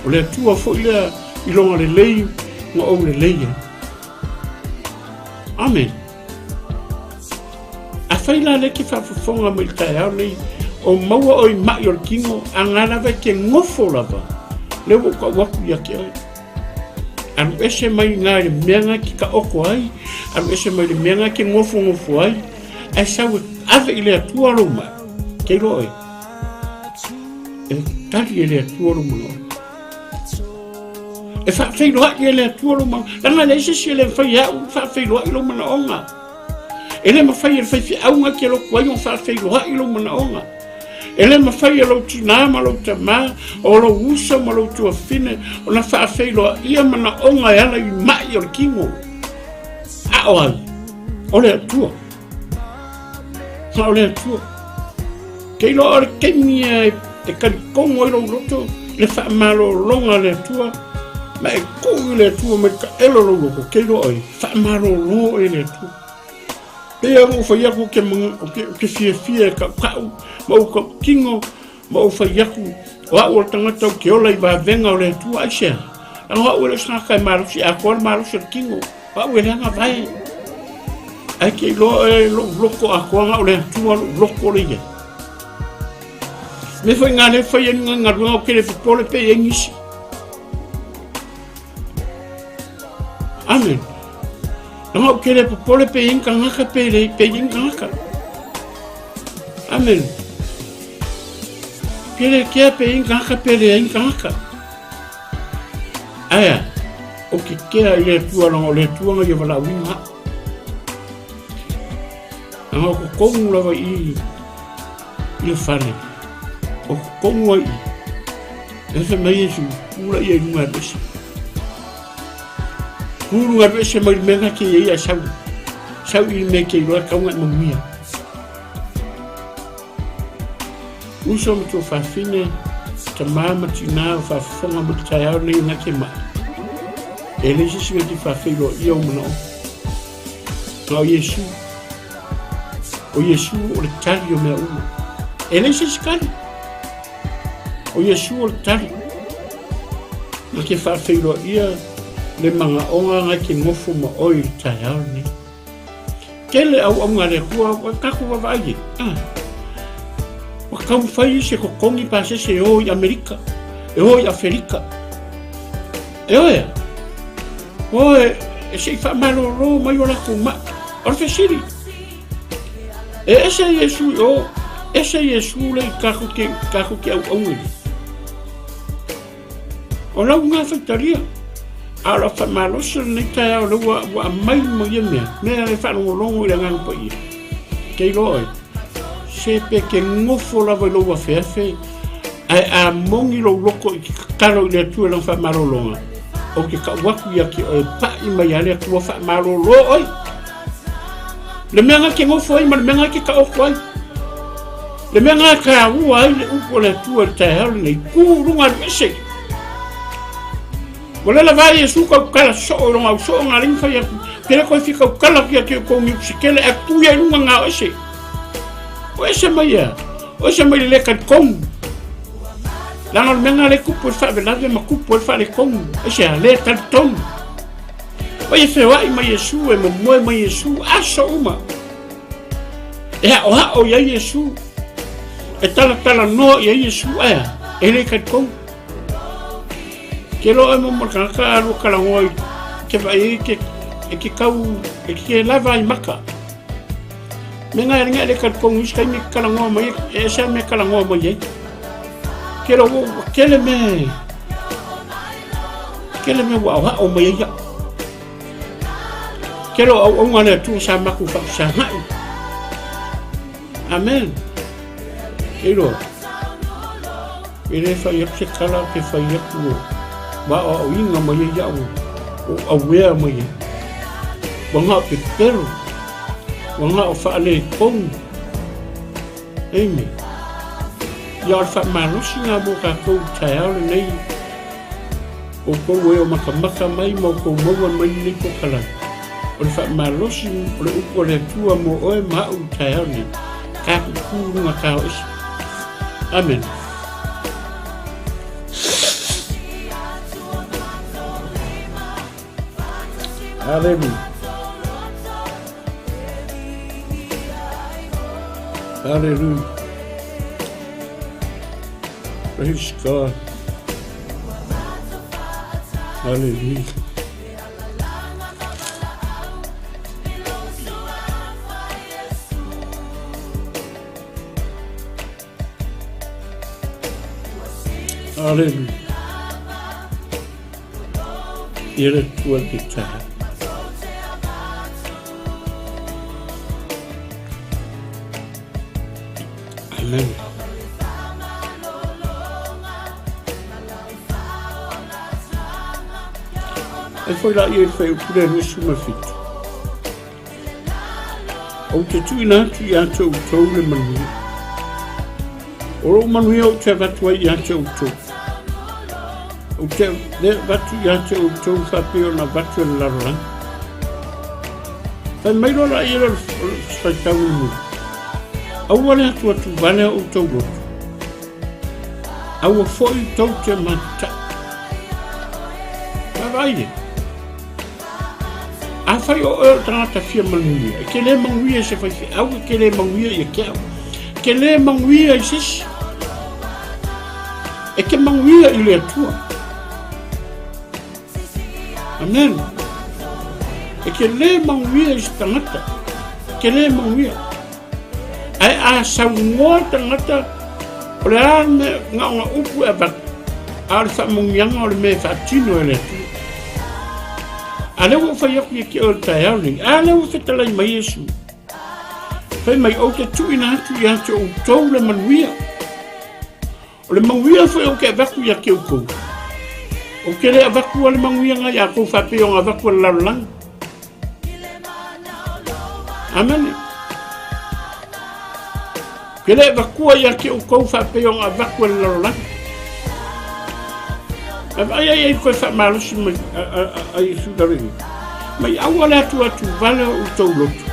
O le Atua foi lea i lona lelei na ou lelei ai. Amen. Afai la lea e te faafofoga mai i le taeao nei, o maua oe i mai o le tino, a nga lava e te nofo lava, lea ua ou tau atu ia te oe. Alu ese mai i le mea na e te taoto ai, alu ese mai le mea na e te nofonofo ai, ae sau e ave i le Atua lou mai, te iloa oe, e tali e le Atua lou manaoga. E faafeiloai e le Atua lou manaoga. Leaga e leai se isi e le mafai e au faafeiloai lou manaoga. E le mafai e le faifeauga e te lotu ai ona faafeiloai lou manaoga. E le mafai e lou tinā ma lou tamā, o lou uso ma lou tuafine ona faafeiloaia manaoga e ala i ma'i o le tino. A o ai? O le Atua. A o le Atua. Ke iloa o le taimi e e talitonu ai lou loto i le faamalologa a le Atua, ma e tuu i le Atua mai taelo lou loto, ke iloa oe, faamalolo oe e le Atua. Pei lava ona ou fai atu ou te, ou te, ou te fiafia e tautau ma ou tautino ma ou fai atu, o au o le tagata ou te ola i vavega o le Atua, aisea? Leaga o au e le o se tagata e malosi atoa le malosi o le tino, o au e leaga vae. Ae te iloa oe lou loto atoa na o le Atua lou loto le i ai. Me foi ngā le whai ai ngā galuega o ke le popole pe i ai nisi. Amen. Leaga ou te le popole pe i ai ni tagata pe le pe i ai ni tagata. Amen. Ke le kea pe i ai ni tagata pe leai ni tagata. Ae a, ou te kea i le Atua leaga o le Atua na ia valaauina au. Leaga o totonu lava i i le fale, o totonu ai i. E fai mai Iesu, tu laia i luga alu ese. Tu luga alu ese mai le mea na te i ai ae sau. Sau i le mea e te iloa e tatau ona e manuia. Uso ma tuafafine, tamā ma tinā o faafofoga mai le taeao lenei na te mai. E leai se isi na te faafeiloaia ou manaoga. Na o Iesu. O Iesu o le tali o mea uma. E leai se isi tali. O Iesu o le tali. Na te faafeiloaia le manaoga na te nofo ma oe i le taeao lenei. Tele auauna a le Atua, ua tatou vaavaai ai. Ah. Ua taumafai isi e totogi pasese e o i Amerika, e o i Aferika. E oe a? O e, e se i faamalolo mai o latou mai. O le fesili, e ese Iesu i o. Ese Iesu le i tatou te, tatou te auauna i. O lau ngā whaitaria, a o lau whamalosi o lenei taeao lea ua, ua amai ma ia mea, mea le whaalongolongo i le agaga paia. Kei loa oe, se pe ke ngofo lava i lou afeafe, ae a moni lou loko i ke tatalo i le Atua i lana faamalologa, ou te tau atu ia te oe, pai mai a le Atua faamalolo oe. Le mea na ke nofo ai ma le mea na ke taoto ai. Le mea na taua ai le upu o le Atua i le taeao lenei, tu i luga alu ese. Ua le lava Iesu tautala soo i lona ausoo na alii ma fai atu, Ke le koe fia tautala atu ia te outou ni upu se tele, ae tu ia i luga na o ese. O ese mai ia, o ese mai le le talitonu. Leaga o le mea na le tupu e le faalavelave ma tupu ai le faaletonu, aisea, le talitonu. Oi e feoai mai Iesu, e momoe mai Iesu, aso uma. E haʻohaʻo iai Iesu, e talatalanoa iai Iesu, ae a? E le talitonu. Ke loa e momo le tagata a lua talanoa i ke vaai ai ke, e ke kau, e ke lava ai maka. Me nga e ringa e le talitonu isi taimi e talanoa mai e ese a mea talanoa mai ai. Ke loa ua kele me, kele me ua aohao mai ai ia. Ke loa auaunga le Atua sa matou faafesagai. Amen. Ke iloa, e le fai atu se tala ke fai atu o ua aoaoina mai ai iaʻu o auea mai ai. Ua na o pepelo, ua na o faaletonu. Amen. Ia o le faamalosi ngā mō kātou i taeao lenei, outou e o makamaka mai ma outou maua mai lenei kokalai. O le faamalosi o le upu a le Atua mō oe ma au i taeao nei, tatou tū i luga tao ese. Amen. Hallelujah. Hallelujah. Praise God. Hallelujah. Hallelujah. Ia le Atua le taha. Amen. E foi la ia i le upu le 27. Ou te tuuina atu ia te outou le manuia. O lou manuia ou te avatu ai ia te outou. Ou te le avatu ia te outou faapea ona avatu e le lalolagi. Fai mai loa la ia le faitau mulimuli. Aua le atuatu vale o outou loto. Aua foi tou te mata'i. Vaavaai e. Afai o oe o le tagata fia manuia, e te lē manuia i se faifeau, e te lē manuia ia te au, e te lē manuia i se isi. E te manuia i le Atua. Amen. E te lē manuia i se tagata, e te lē manuia. Ae a saunoa le tagata, o le a le mea, na ona upu e avatu, a o le faamanuiaga o le mea e faatino e le Atua. A lea ua ou fai atu ia te oe i le taeao lenei, a lea ua fetalai mai Iesu, fai mai, ou te tuuina atu ia te outou le manuia. O le manuia foi ou te avatu ia te outou. Ou te le avatua le manuiaga ia tou faapea ona avatu e le lalolagi. Amene. Ke le avatua ia te outou faapea ona avatu e le lalolagi. Ae vaai ai ai koe faamalosi mai a Iesu lalo i. Mai aua le atu atu vale o outou loto.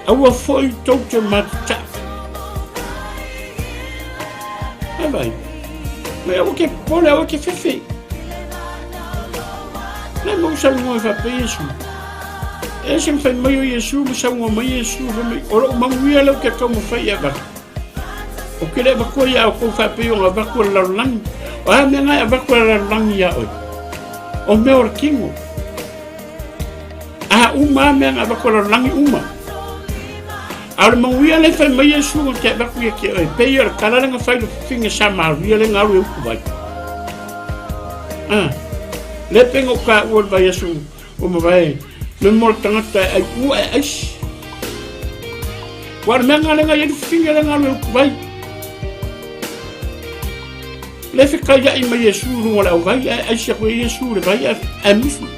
Aua foi tou te matataʻi. Ae vaai, mai aua ke popole, aua ke fefe. Le mau saunoa e faapea Iesu. E se mawhai mai o Iesu, ma saunoa mai Iesu, fai mai, o lou manuia lea ou te taumafai e avatu. Ou te le avatua ia outou faapea ona avatu e le lalolagi. O a mea na e avatu e le lalolagi ia oe? O mea o le tino. A uma a mea na avatu e le lalolagi uma. A o le manuia lea e fai mai Iesu na te avatu ia te oe, pei o le tala lea na fai i le fafine Samaria lea na alu e utu vai. Ah, lea pei na ou taua i le vaiaso ua mavae, me mo le tagata e ai ua e aisi. Ua o le mea lena lea na i ai le fafine lea na alu e utu vai. Lea fetaiai mai Iesu i luga o le auvai, ae aisi atu e Iesu le vai ae musu.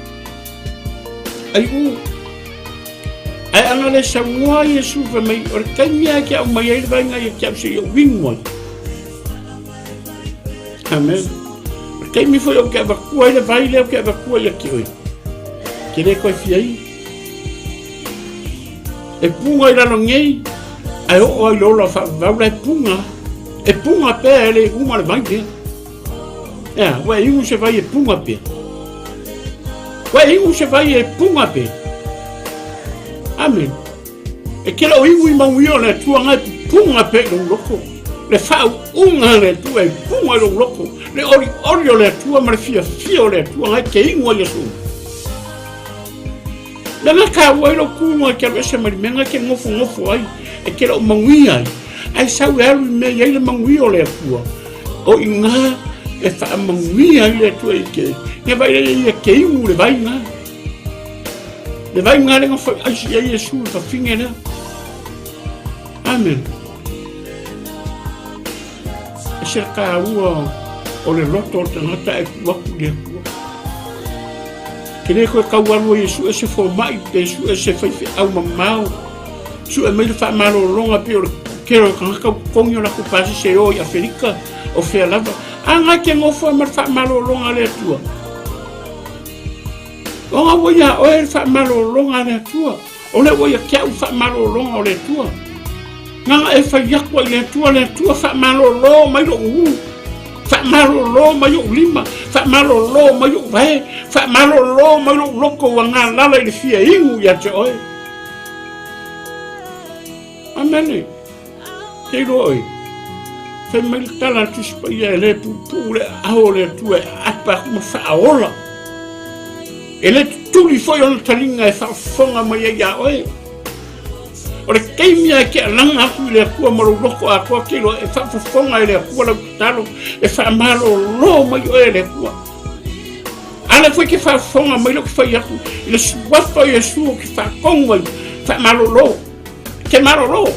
Ai u. Ae ana le saunoa Iesu fai mai, o le taimi lava e te aumai ai le vaega ia te au seia ou inu ai. Amen. O le taimi foi ou te avatua ai le vai lea ou te avatua ia te oe. Te le toe fia inu. E puga i lalo nei, ae oo ai le ola faavavau la e puga. E puga pea e le uma le vai lea. Ea, ua e inu se vai e puga pea. Ua e inu se vai e puga pea. Amen. E ke loo inu i manuia o le Atua ngai puga pea i lou loko. Le faauuga le Atua e puga i lou loko. Le olioli o le Atua ma le fiafia o le Atua ngai ke inu ai aso. Mea nga kāua ai lou kū e ke alu ese mai le mea nga ke nofonofo ai, e ke loo manuia ai. Ae sau e alu i mea i ai le manuia o le Atua. O i ngā e whaamanuia ai le Atua i ke, ia vai le ia ke imu le vai ngā. Le vai ngā lenga whai aisi ai Iesu le whawhinge lea. Amen. E se kāua o le loto o le tangata e ku aku i le Atua. Ke le koe kau alu ai e sue se fomai pe sue se faifeau mamao. Sue mai le faamalologa pei o le tele o tagata ua totogi o latou pasese e o i Aferika o fea lava. A na e te nofo ai ma le faamalologa a le Atua. Ona ua iā oe le faamalologa a le Atua. O lea ua ia te au le faamalologa o le Atua. Nana e fai atu ai le Atua, le Atua faamalolo mai lou ulu, faamalolo mai ou lima, faamalolo mai ou vae, faamalolo mai lou loto ua galala i le fia inu ia te oe. Amene. Te iloa oe, fai mai le tala a le Tusi Paia e le puupuu le aao o le Atua e aapa atu ma faaola. E le tutuli foi ona taliga e faafofoga mai ai iā oe. O le taimi lava e te alaga atu i le Atua ma lou loto atoa te iloa e faafofoga e le Atua lau tatalo, e faamalolo mai oe e le Atua. A lea foi e te faafofoga mai lea ou te fai atu i le suafa o Iesu ou te faatonu ai, faamalolo, te malolo.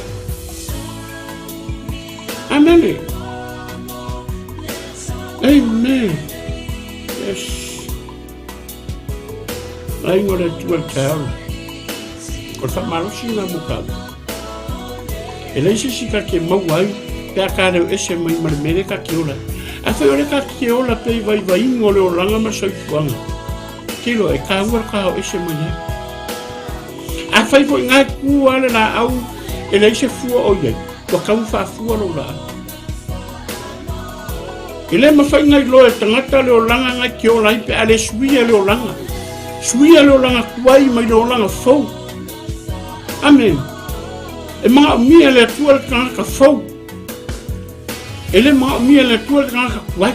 Amene. Amen. Yes. Aiga o le Atua le taeao. O le faamalosi lena mo tātou. E leai se isi ta te maua ai pe a ka reo ese mai ma le mea lea ta te ola ai. Afai o lea ta te ola pea i vaivaiga o le olaga ma le soifuaga, te iloa e taua le ta o ese mai ai. Afai foi nga e ku lava le laau e leai se fua o i ai, ua tau faafua lou laau. E le mafai ona iloa e tagata le olaga na te ola ai pe a le suia le olaga. Suia le olaga tuai mai le olaga fou. Amen. E manaomia e le Atua le tagata fou. E le manaomia e le Atua le tagata tuai.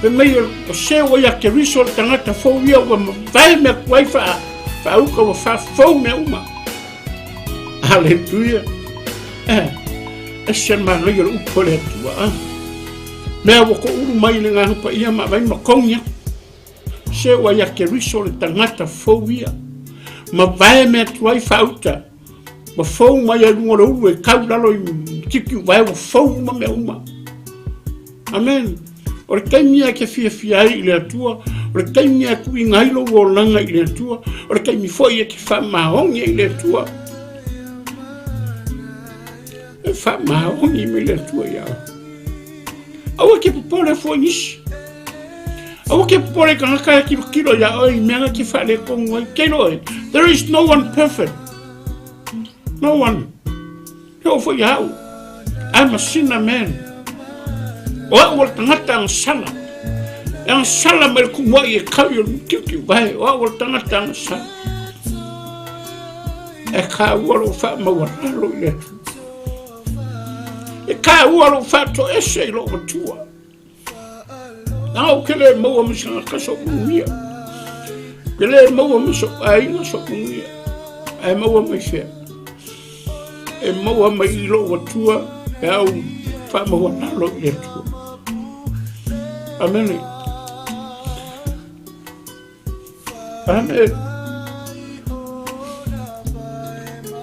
Fai mai o se ua ia Keriso le tagata fou ia ua mavae mea tuai faauka ua faafou mea uma. Aleluia. Eh, ese manaia o le upu a le Atua. Ah. Mea ua toulu mai le Agaga Paia ma avai ma togi atu. Se ua ia Keriso le tagata fou ia. Mavae mea tuai faauta. Ua fou mai ai luga o le ulu e kau lalo i tiki uvae ua fou uma mea uma. Amen. O le taimi e te fiafia ai i le Atua, o le taimi e tuuina ai lou olaga i le Atua, o le taimi foi e te faamaoni ai i le Atua. E faamaoni mai le Atua ia oe. Aua ke popole fua i nisi. Aua ke popole i tagata e tilotilo ia oe i mea na te faaletonu ai. Te iloa e, there is no one perfect. No one. He oo foi ia au. I'm a sinner man. O au o le tagata agasala. E agasala mai le kumuai e kau i o le mutiutiu vae. O au o le tagata agasala. E kāua lou faamaualalo i le Atua. E kāua lou faatoese i lou matua. Na ou ke le maua ma se tagata so'u manuia. Ke le maua ma so'u aiga so'u manuia. Ae maua mai fea? E maua mai i lou Atua pe a ou faamaualalo i le Atua. Amene. Amene.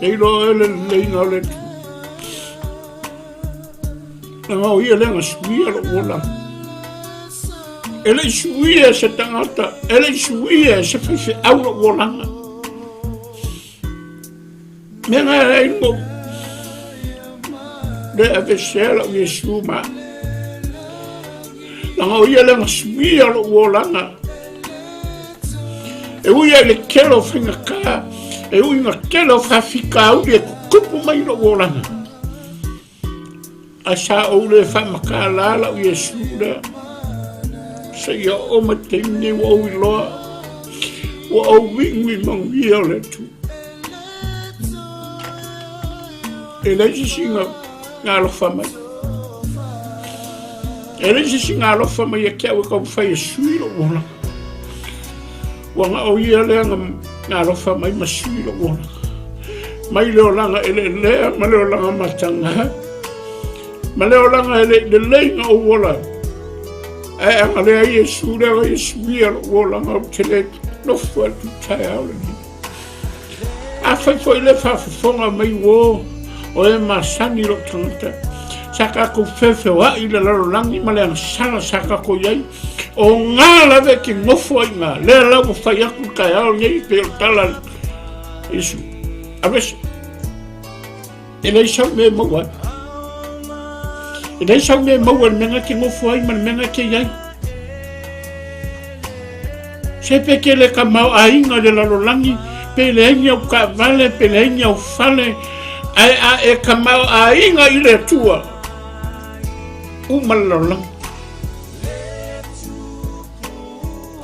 E iloa oe le leleiga o le Atua. Leaga o ia lea na suia lou olaga. E le i suia e se tagata, e le i suia e se faifeau lou olaga. Mea nga e ai mo le avesea lau Iesu ma Langa o ia lea na suia lou olaga. E ui ai le tele o faigata, e ui na tele o faafitauli e tutupu mai i lou olaga. Ae sa ou le faamatala lau Iesu lea. Seia oo mai le taimi nei ua ou iloa, ua ou vigu i manuia o le Atua. E leai se isi na alofa mai. E leai se isi na alofa mai ia te au e taumafai e sui lou olaga. Ua na o ia lea na alofa mai ma sui lou olaga. Mai le olaga eleelea ma le olaga mataga. Ma le olaga e le i lelei na ou ola. Ae a leai Iesu lea na ia suia lou olaga ou te le nofo atu i taeao lenei. Afai foi le faafofoga mai uo o e masani lou tagata, sa tatou feofeoai i le lalolagi ma le agasala sa tatou i ai, o ngā lava e te nofo ai ngā, lea la ua fai atu le taeao lenei e pei o le tala a Iesu, Aveese. E leai sau mea e maua ai. E leai sau mea e maua i le mea na e te nofo ai ma le mea na e te i ai. Se pe te le tamaoaiga i le lalolagi, pe leai ni au taavale, pe leai ni au fale, ae a e tamaoaiga i le Atua, uma le lalolagi.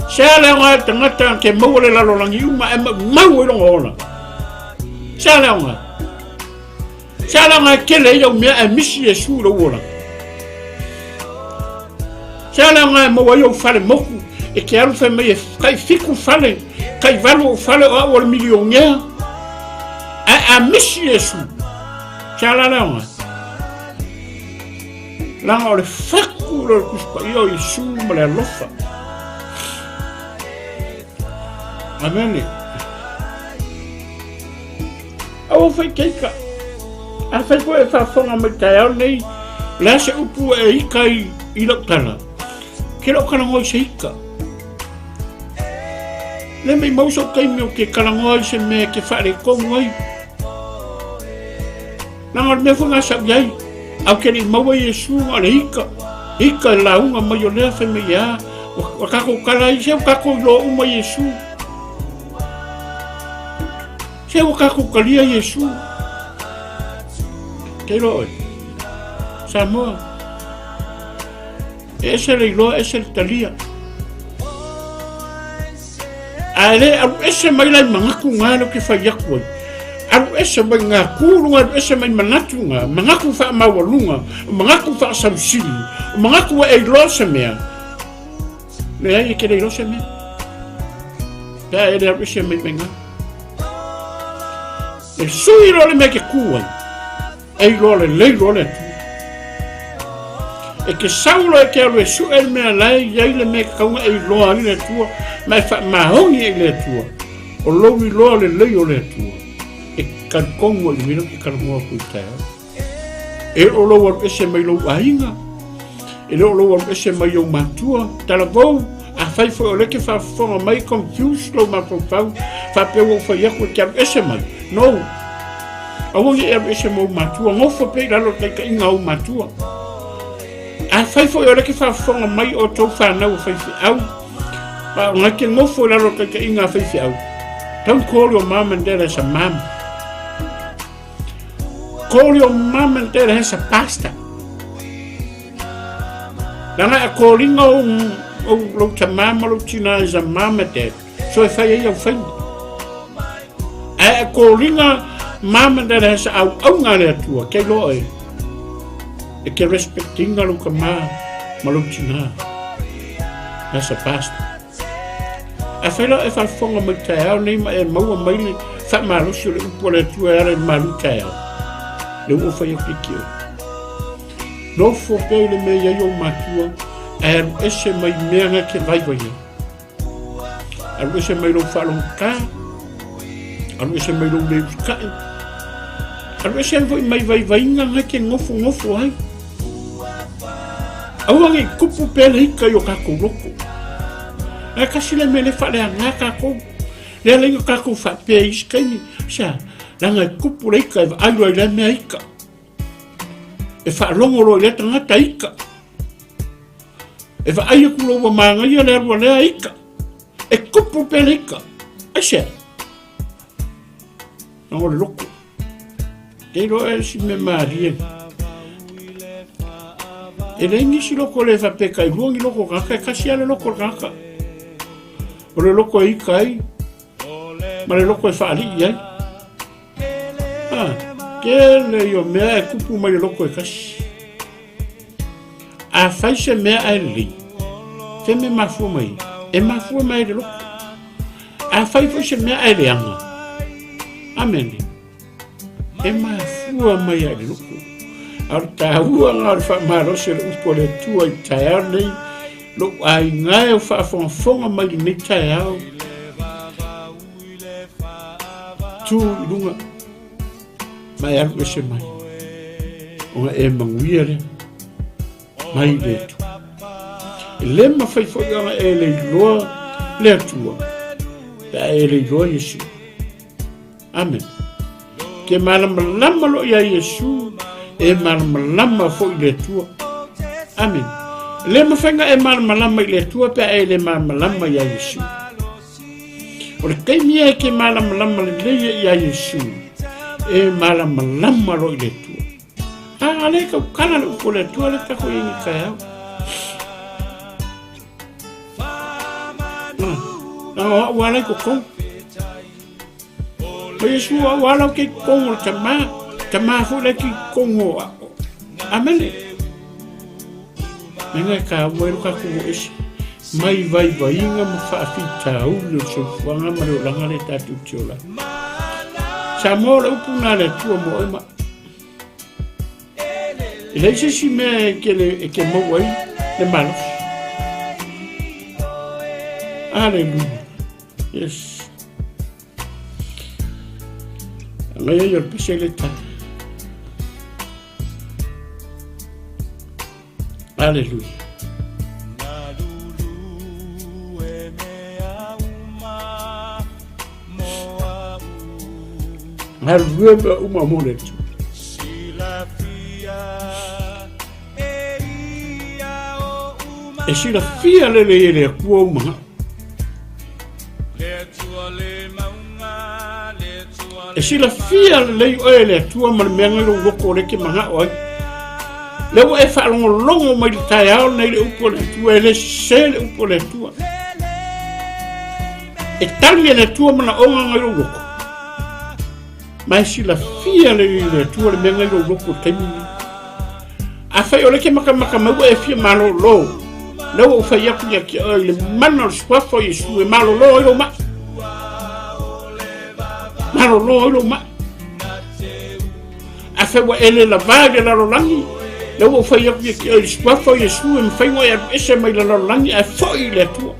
Se a le aoga e le tagata ke maua le lalolagi uma ae maumau ai lona ola. Se a le aoga? Se a le aoga e tele ai au mea ae misi Iesu i lou olaga? Se a le aoga e maua ai ou fale moku e te alu fai mai e tai fitu fale, tai valu ou fale o au o le milionea ae a misi Iesu? Se a la le aoga? Leaga o le fatu lea o le Tusi Paia o Iesu ma le alofa. Amene. Aua faitaika. Afai foi e faafofoga mai taeao nei, o le a se upu e ika i, i lau tala? Ke lou talanoa i se ika. Le mei mau sou taimi o ke talanoa i se mea ke faaletonu ai. Leaga o le mea foi lena sa ou i ai, ae ou te le i maua Iesu na o le ika, ika e lauga mai o lea fai mai e a, ua tatou tala ai, se ua tatou iloa uma Iesu. Se ua tatou talia Iesu. Te iloa oe, Samoa, e ese le iloa, ese le talia. Ae le alu ese mai la i manatu ngā leo ke whai atu ai. Alu ese mai ngā kūrunga, alu ese mai manatu ngā, manatu whaamaualuga, manatu whaasausili, manatu e iloa se mea. Leai e ke le iloa se mea. Pea e le alu ese mai mai ngā. E sui loa le mea ke kū ai. E iloa lelei loa le Atua. E te sau loa e te alu e sue le mea la e i ai le mea e tatau ona e iloa ai le Atua ma e faamaoni ai i le Atua. O lou iloa lelei o le Atua, e talitonu ai i le mea lea ou te talanoa atu i le taeao. E le o lou alu ese mai lou aiga, e le o lou alu ese mai ou matua, talavou, afai foi o lea e te faafofoga mai, confuse lou mafaufau, faapea ua ou fai atu e te alu ese mai. No. Aua ne i alu ese ma ou matua, nofo pea i lalo o le taitaiga a ou matua. Afai foi o lea e te faafofoga mai o tou fanau a faifeau, a o na te nofo i lalo o le taitaiga a faifeau, don't call your mom and dad as a mom. Call your mom and dad as a pastor. Leaga e kōringa o, o lou tamā ma lou tina as a mom and dad. So e fai ai au whainga. Ae e kōringa mom and dad has a auaunga a le Atua, kei loa e. E ke respectinga lou tamā ma lou tina as a pastor. Afai la e faafofoga mai taeao nei ma e maua mai le faamalosi o le upu a le Atua e ala i le malu taeao, lea ua ou fai atu i te oe. Nofo pea i le mea i ai ou matua, ae alu ese mai mea na te vaivai ai. Alu ese mai lou faalogotā, alu ese mai lou le usitai, alu ese foi mai vaivaiga na te nofonofo ai. Aua ne i tupu pea le ika i o tatou loto. Ae kasi le mea le faaleaga tatou. Lea leina tatou faapea i isi taimi, sa, leaga e tupu le ika e vaai loa i lea mea ika. E faalogo loa i lea tagata ika. E vaai atu loa ua manaia le alu a lea ika. E tupu pea le ika. Aisea? Leaga o le loto. Te iloa e si mea malie. E leai nisi loko le faapea tailua ni loko o tagata, e tasi lava le loko o le tagata. O le loko e ika ai, ma le loko e faalii ai. Ah, tele ia o mea e tupu mai le loko e tasi. A fai se mea ae lelei, fe me mafua mai, e mafua mai le loko. A fai foi se mea ae leaga, amene, e mafua mai ai le loko. A o le taua lena o le faamalosi o le upu a le Atua i le taeao lenei, lou aiga e o faafogafoga mai lenei taeao, tu i luga ma e alu ese mai, ona e manuia lea mai le Atua. E le mafai foi ona e le iloa le Atua pe a e le iloa Iesu. Amen. Ke malamalama loa ia Iesu, e malamalama foi le Atua. Amen. E le mafai ona e malamalama i le Atua pe a e le malamalama ia Iesu. O le taimi e ke malamalama lelei ai ia Iesu, e malamalama loa i le Atua. A le tautala le upu o le Atua le tatou i ai nei taeao. Leaga o au ala i totonu. O Iesu o au ala ou te i totonu o le Tama, Tama foi la e te i totonu o au. Amene. Mea e taua ai lo tatou o ese mai vaivaiga ma faafitauli o le soifuaga ma le olaga le tatou te ola ai. Samoa o le upu na le Atua mo oe ma E leai se isi mea e ke, e ke maua ai le malosi. Aleluia. Yes. Agai ai o le pese le tali. Aleluia. Galulue mea uma mo le Atua. E silafia lelei e le Atua ou manaʻo. E silafia lelei oe e le Atua ma le mea ngai lou loto o lea e te manaʻo ai. Lea ua e faalogologo mai le taeao nei le upu a le Atua, e le sese le upu a le Atua. E tali e le Atua manaoga ngai lou loto. Ma e silafia lelei e le Atua le mea ngai lou loto i le taimi lenei. Afai o lea e te matamata mai ua e fia malolo, lea ua ou fai atu ia te oe i le mana o le suafa o Iesu e malolo ai lou mai. Malolo ai lou mai. Afai ua e le lavā i le lalolagi, lea ua ou fai atu ia te oe i le suafa o Iesu e mafai ona e alu ese mai le lalolagi ae foi i le Atua.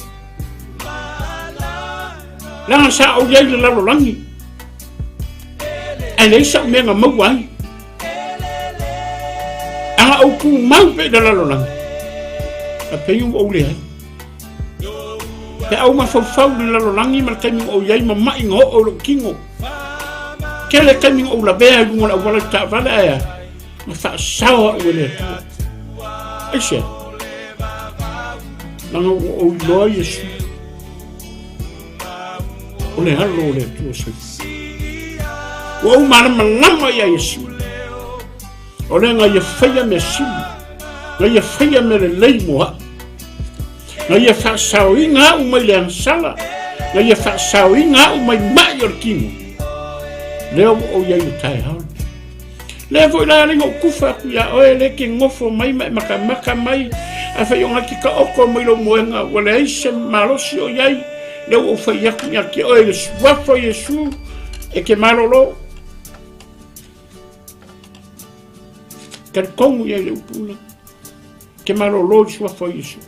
Leaga sa ou i ai i le lalolagi, ae leai sau mea na maua ai. Aga ou tumau pea i le lalolagi, a pei ua ou leai. Pe a ou mafaufau i le lalolagi ma le taimi na ou i ai ma maʻi na oo i lou tino. Tele taimi na ou lavea i luga o le auala i le taavale ae a, na faasao au e le Atua. Aisea? Leaga ua ou iloa Iesu. O le alo o le Atua soifua. Ua ou malamalama ia Iesu. O lea na ia faia mea sili, na ia faia mea lelei mo au. Na ia faasaoina au mai le agasala, na ia faasaoina au mai mai o le tino. Lea ua ou i ai i le taeao. Lea foi la alii ou kufa atu ia oe, lea ke nofo mai ma e matamata mai, afai o ngati taoto mai lou moega, ua leai se malosi o i ai. Lea ua ou fai atu ia te oe i le suafa o Iesu e te malolo. Talitonu ia i le upu lena. Te malolo i le suafa o Iesu.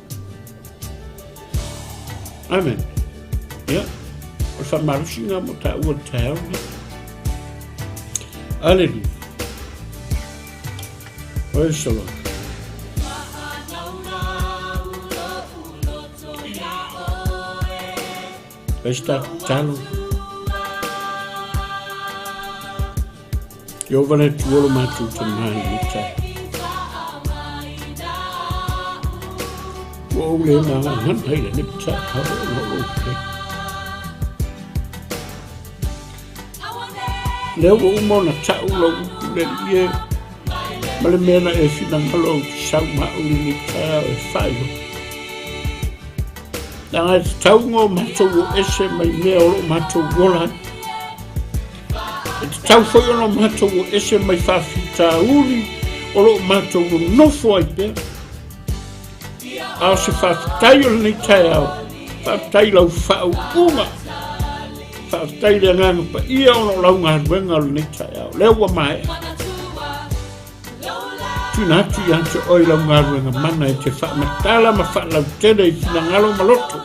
Amen. Ia, o le faamalosiga mo taua le taeao lenei. Aleluia. Praise the Lord. Esta talo. Iova le Atua lo matou Tama i le tai. Ua ou le magagana i le nepa sa o lo ou pe. Lea ua uma ona tau lau upu le alii e, ma le mea na e finagalo ou te sau ma au i lenei taeao e faailoa. Leaga e tatau ona o matou o ese mai mea o lo o matou ola ai. E tatau foi ona o matou o ese mai faafitauli o lo o matou nonofo ai pea. A o se faafetai o lenei taeao, faafetai i lau faauuga. Faafetai i le Agaga Paia ona o lau galuega o lenei taeao. Lea ua maea. Tuuina atu ia te oe lau galuega mana e te faamatala ma faalautele i finagalo ma loto.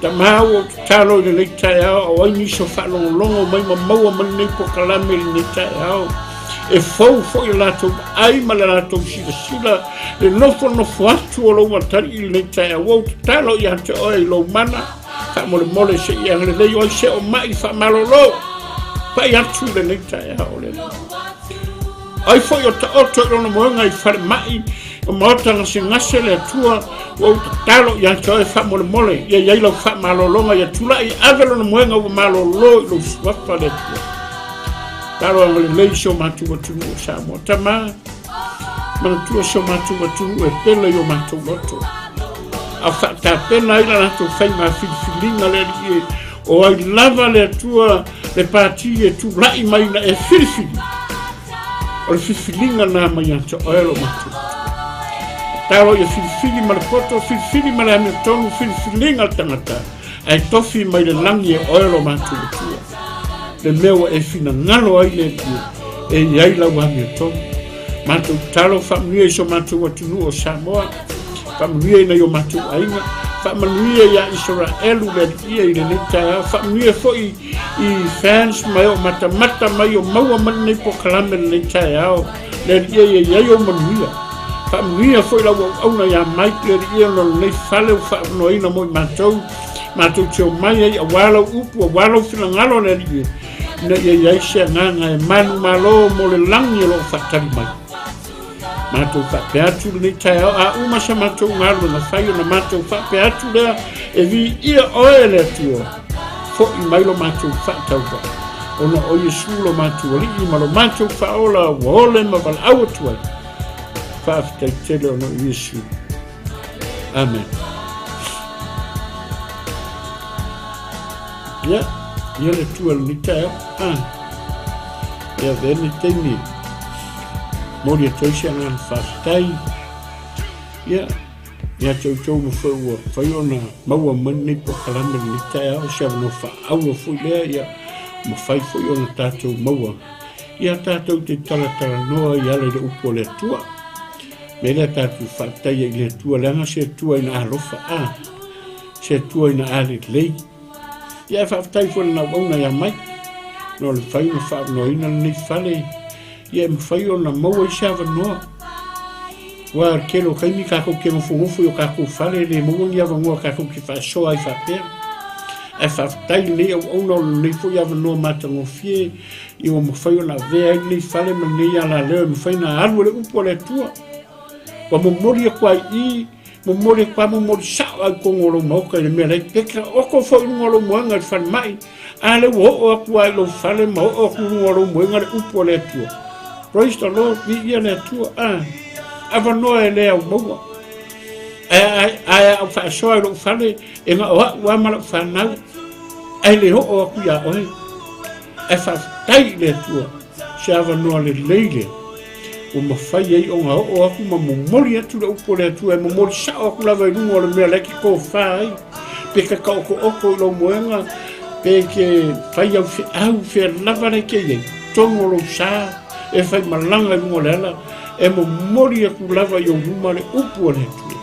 Tama ua ou tatalo i lenei taeao o ai nisi o faalogologo mai ma maua mai lenei pokalame i lenei taeao e fou foi o latou vaai ma le latou silasila le nofonofo atu o lou atalii i lenei taeao. Ua ou tatalo ia te oe i lou mana faamolemole se i agalelei o ai se o mai faamalolo pai atu i lenei taeao le Ai foi o taoto i lona moega i falemai o maota gasegase le Atua ua ou tatalo ia te oe faamolemole ia i ai lau faamalologa ia tulai ave lona moega ua malolo i lou suafa le Atua. Talo agalelei si o matou atunuu o Samoa. Tama, manatua si o matou atunuu e pele i o matou loto. A faatapena ai la latou faiga filifiliga le Alii e, o ai lava le Atua le pati e tulai mai na e filifili. O le filifiliga na mai ia te oe lo matou. Talo ia filifili ma le poto, filifili ma le amiotonu, filifiliga le tagata, ae tofi mai le lagi e oe lo matou Atua. Le mea ua e finagalo ai le Alii e i ai lau amiotonu. Matou tatalo faamanuia i so matou atunuu o Samoa, faamanuia i nai o matou aiga, faamanuia ia Isaraelu le Alii i lenei taeao, faamanuia foi i fans mai o matamata mai o maua mai lenei pokalame lenei taeao, le Alii ia i ai ou manuia. Faamanuia foi lau auauna ia Mike le Alii ona o lenei fale ua faavanoaina mo i matou, matou te omai ai aua lau upu, aua lau finagalo le Alii ina ia i ai se agaga e manumalo mo le lagi o lo o faatali mai. Matou faapea atu lenei taeao, a uma sa matou galuega fai ona matou faapea atu lea, e viia oe le Atua, fo'i mai lo matou faatauvaa, ona o Iesu lo matou Alii ma lo matou Faaola ua ole ma valaau atu ai. Faafetai tele ona o Iesu. Amen. Ia, ia le tua le taeao. Ah. Ia, vene taimi. Mori atu ai se agaga faafetai. Ia, ia te outou ma foi ua fai ona maua mai lenei polokalame lenei taeao, se avanoa faaauro foi lea, ia, mafai foi ona tatou maua. Ia tatou te talatalanoa i ala i le upu o le Atua. Me lea tatou faafetai ai i le Atua, leaga se Atua ina alofa, a, se Atua ina alelei. Ia e faafetai foi i le nauauna ia mai, no le mafai ona faavanoaina lenei fale, ia e mafai ona maua ai se avanoa. Ua le tele o taimi tatou te nofonofo i o tatou fale, e le maua ni avanoa tatou te faasoa ai faapea. Ae faafetai i lenei auauna o lenei foi avanoa matagofie, ia ua mafai ona avea ai lenei fale ma lenei alaleo e mafai ona alu e le upu a le Atua. Ua momoli atu ai i, momoli atu ai, momoli sao ai totonu o lou maota i le mea la e peka oto foi i luga o lou moega i le falemai, a lea ua oo atu lava i lou fale ma oo atu i luga o lou moega le upu a le Atua. Praise the Lord, viia le Atua. A, avanoa e le au maua. Ae, ae a ou faasoa i lou fale, e na o au lava ma lau fanau, ae le oo atu ia oe. Ae faafetai i le Atua se avanoa lelei lea ua mafai ai ona oo atu ma momoli atu le upu a le Atua e momoli sao atu lava i luga o le mea la e te tofa ai. Pe tataoto'oto i lou moega, pe e te fai au feau, fea lava la e te i ai, totonu o lou sa, e faimalaga i luga o le ala, e momoli atu lava i ou luma le upu a le Atua.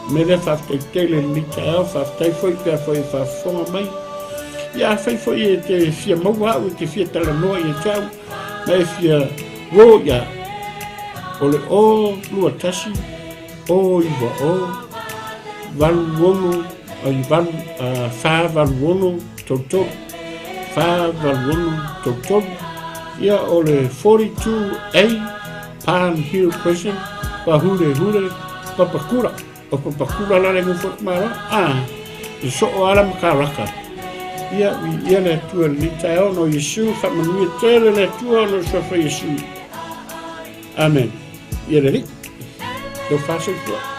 O le mea lea, faafetai tele i lenei taeao, faafetai foi pe afai e faafofoga mai. Ia afai foi e te fia maua au, e te fia talanoa ia te au, ma e fia uo ia au, o le o 21 o 9 o 8 6 ai 8 4 8 6 3 3 4 8 6 3. Ia o le 42A Palm Hill Crescent, Pahurehure, Papakura. O Papakura la le nofo atu malo, a e soo ala ma karaka. Ia, viia le Atua i lenei taeao ona o Iesu, faamanuia tele le Atua ona o le suafa Iesu. Amen. Ia le Alii. Lou fasoifua.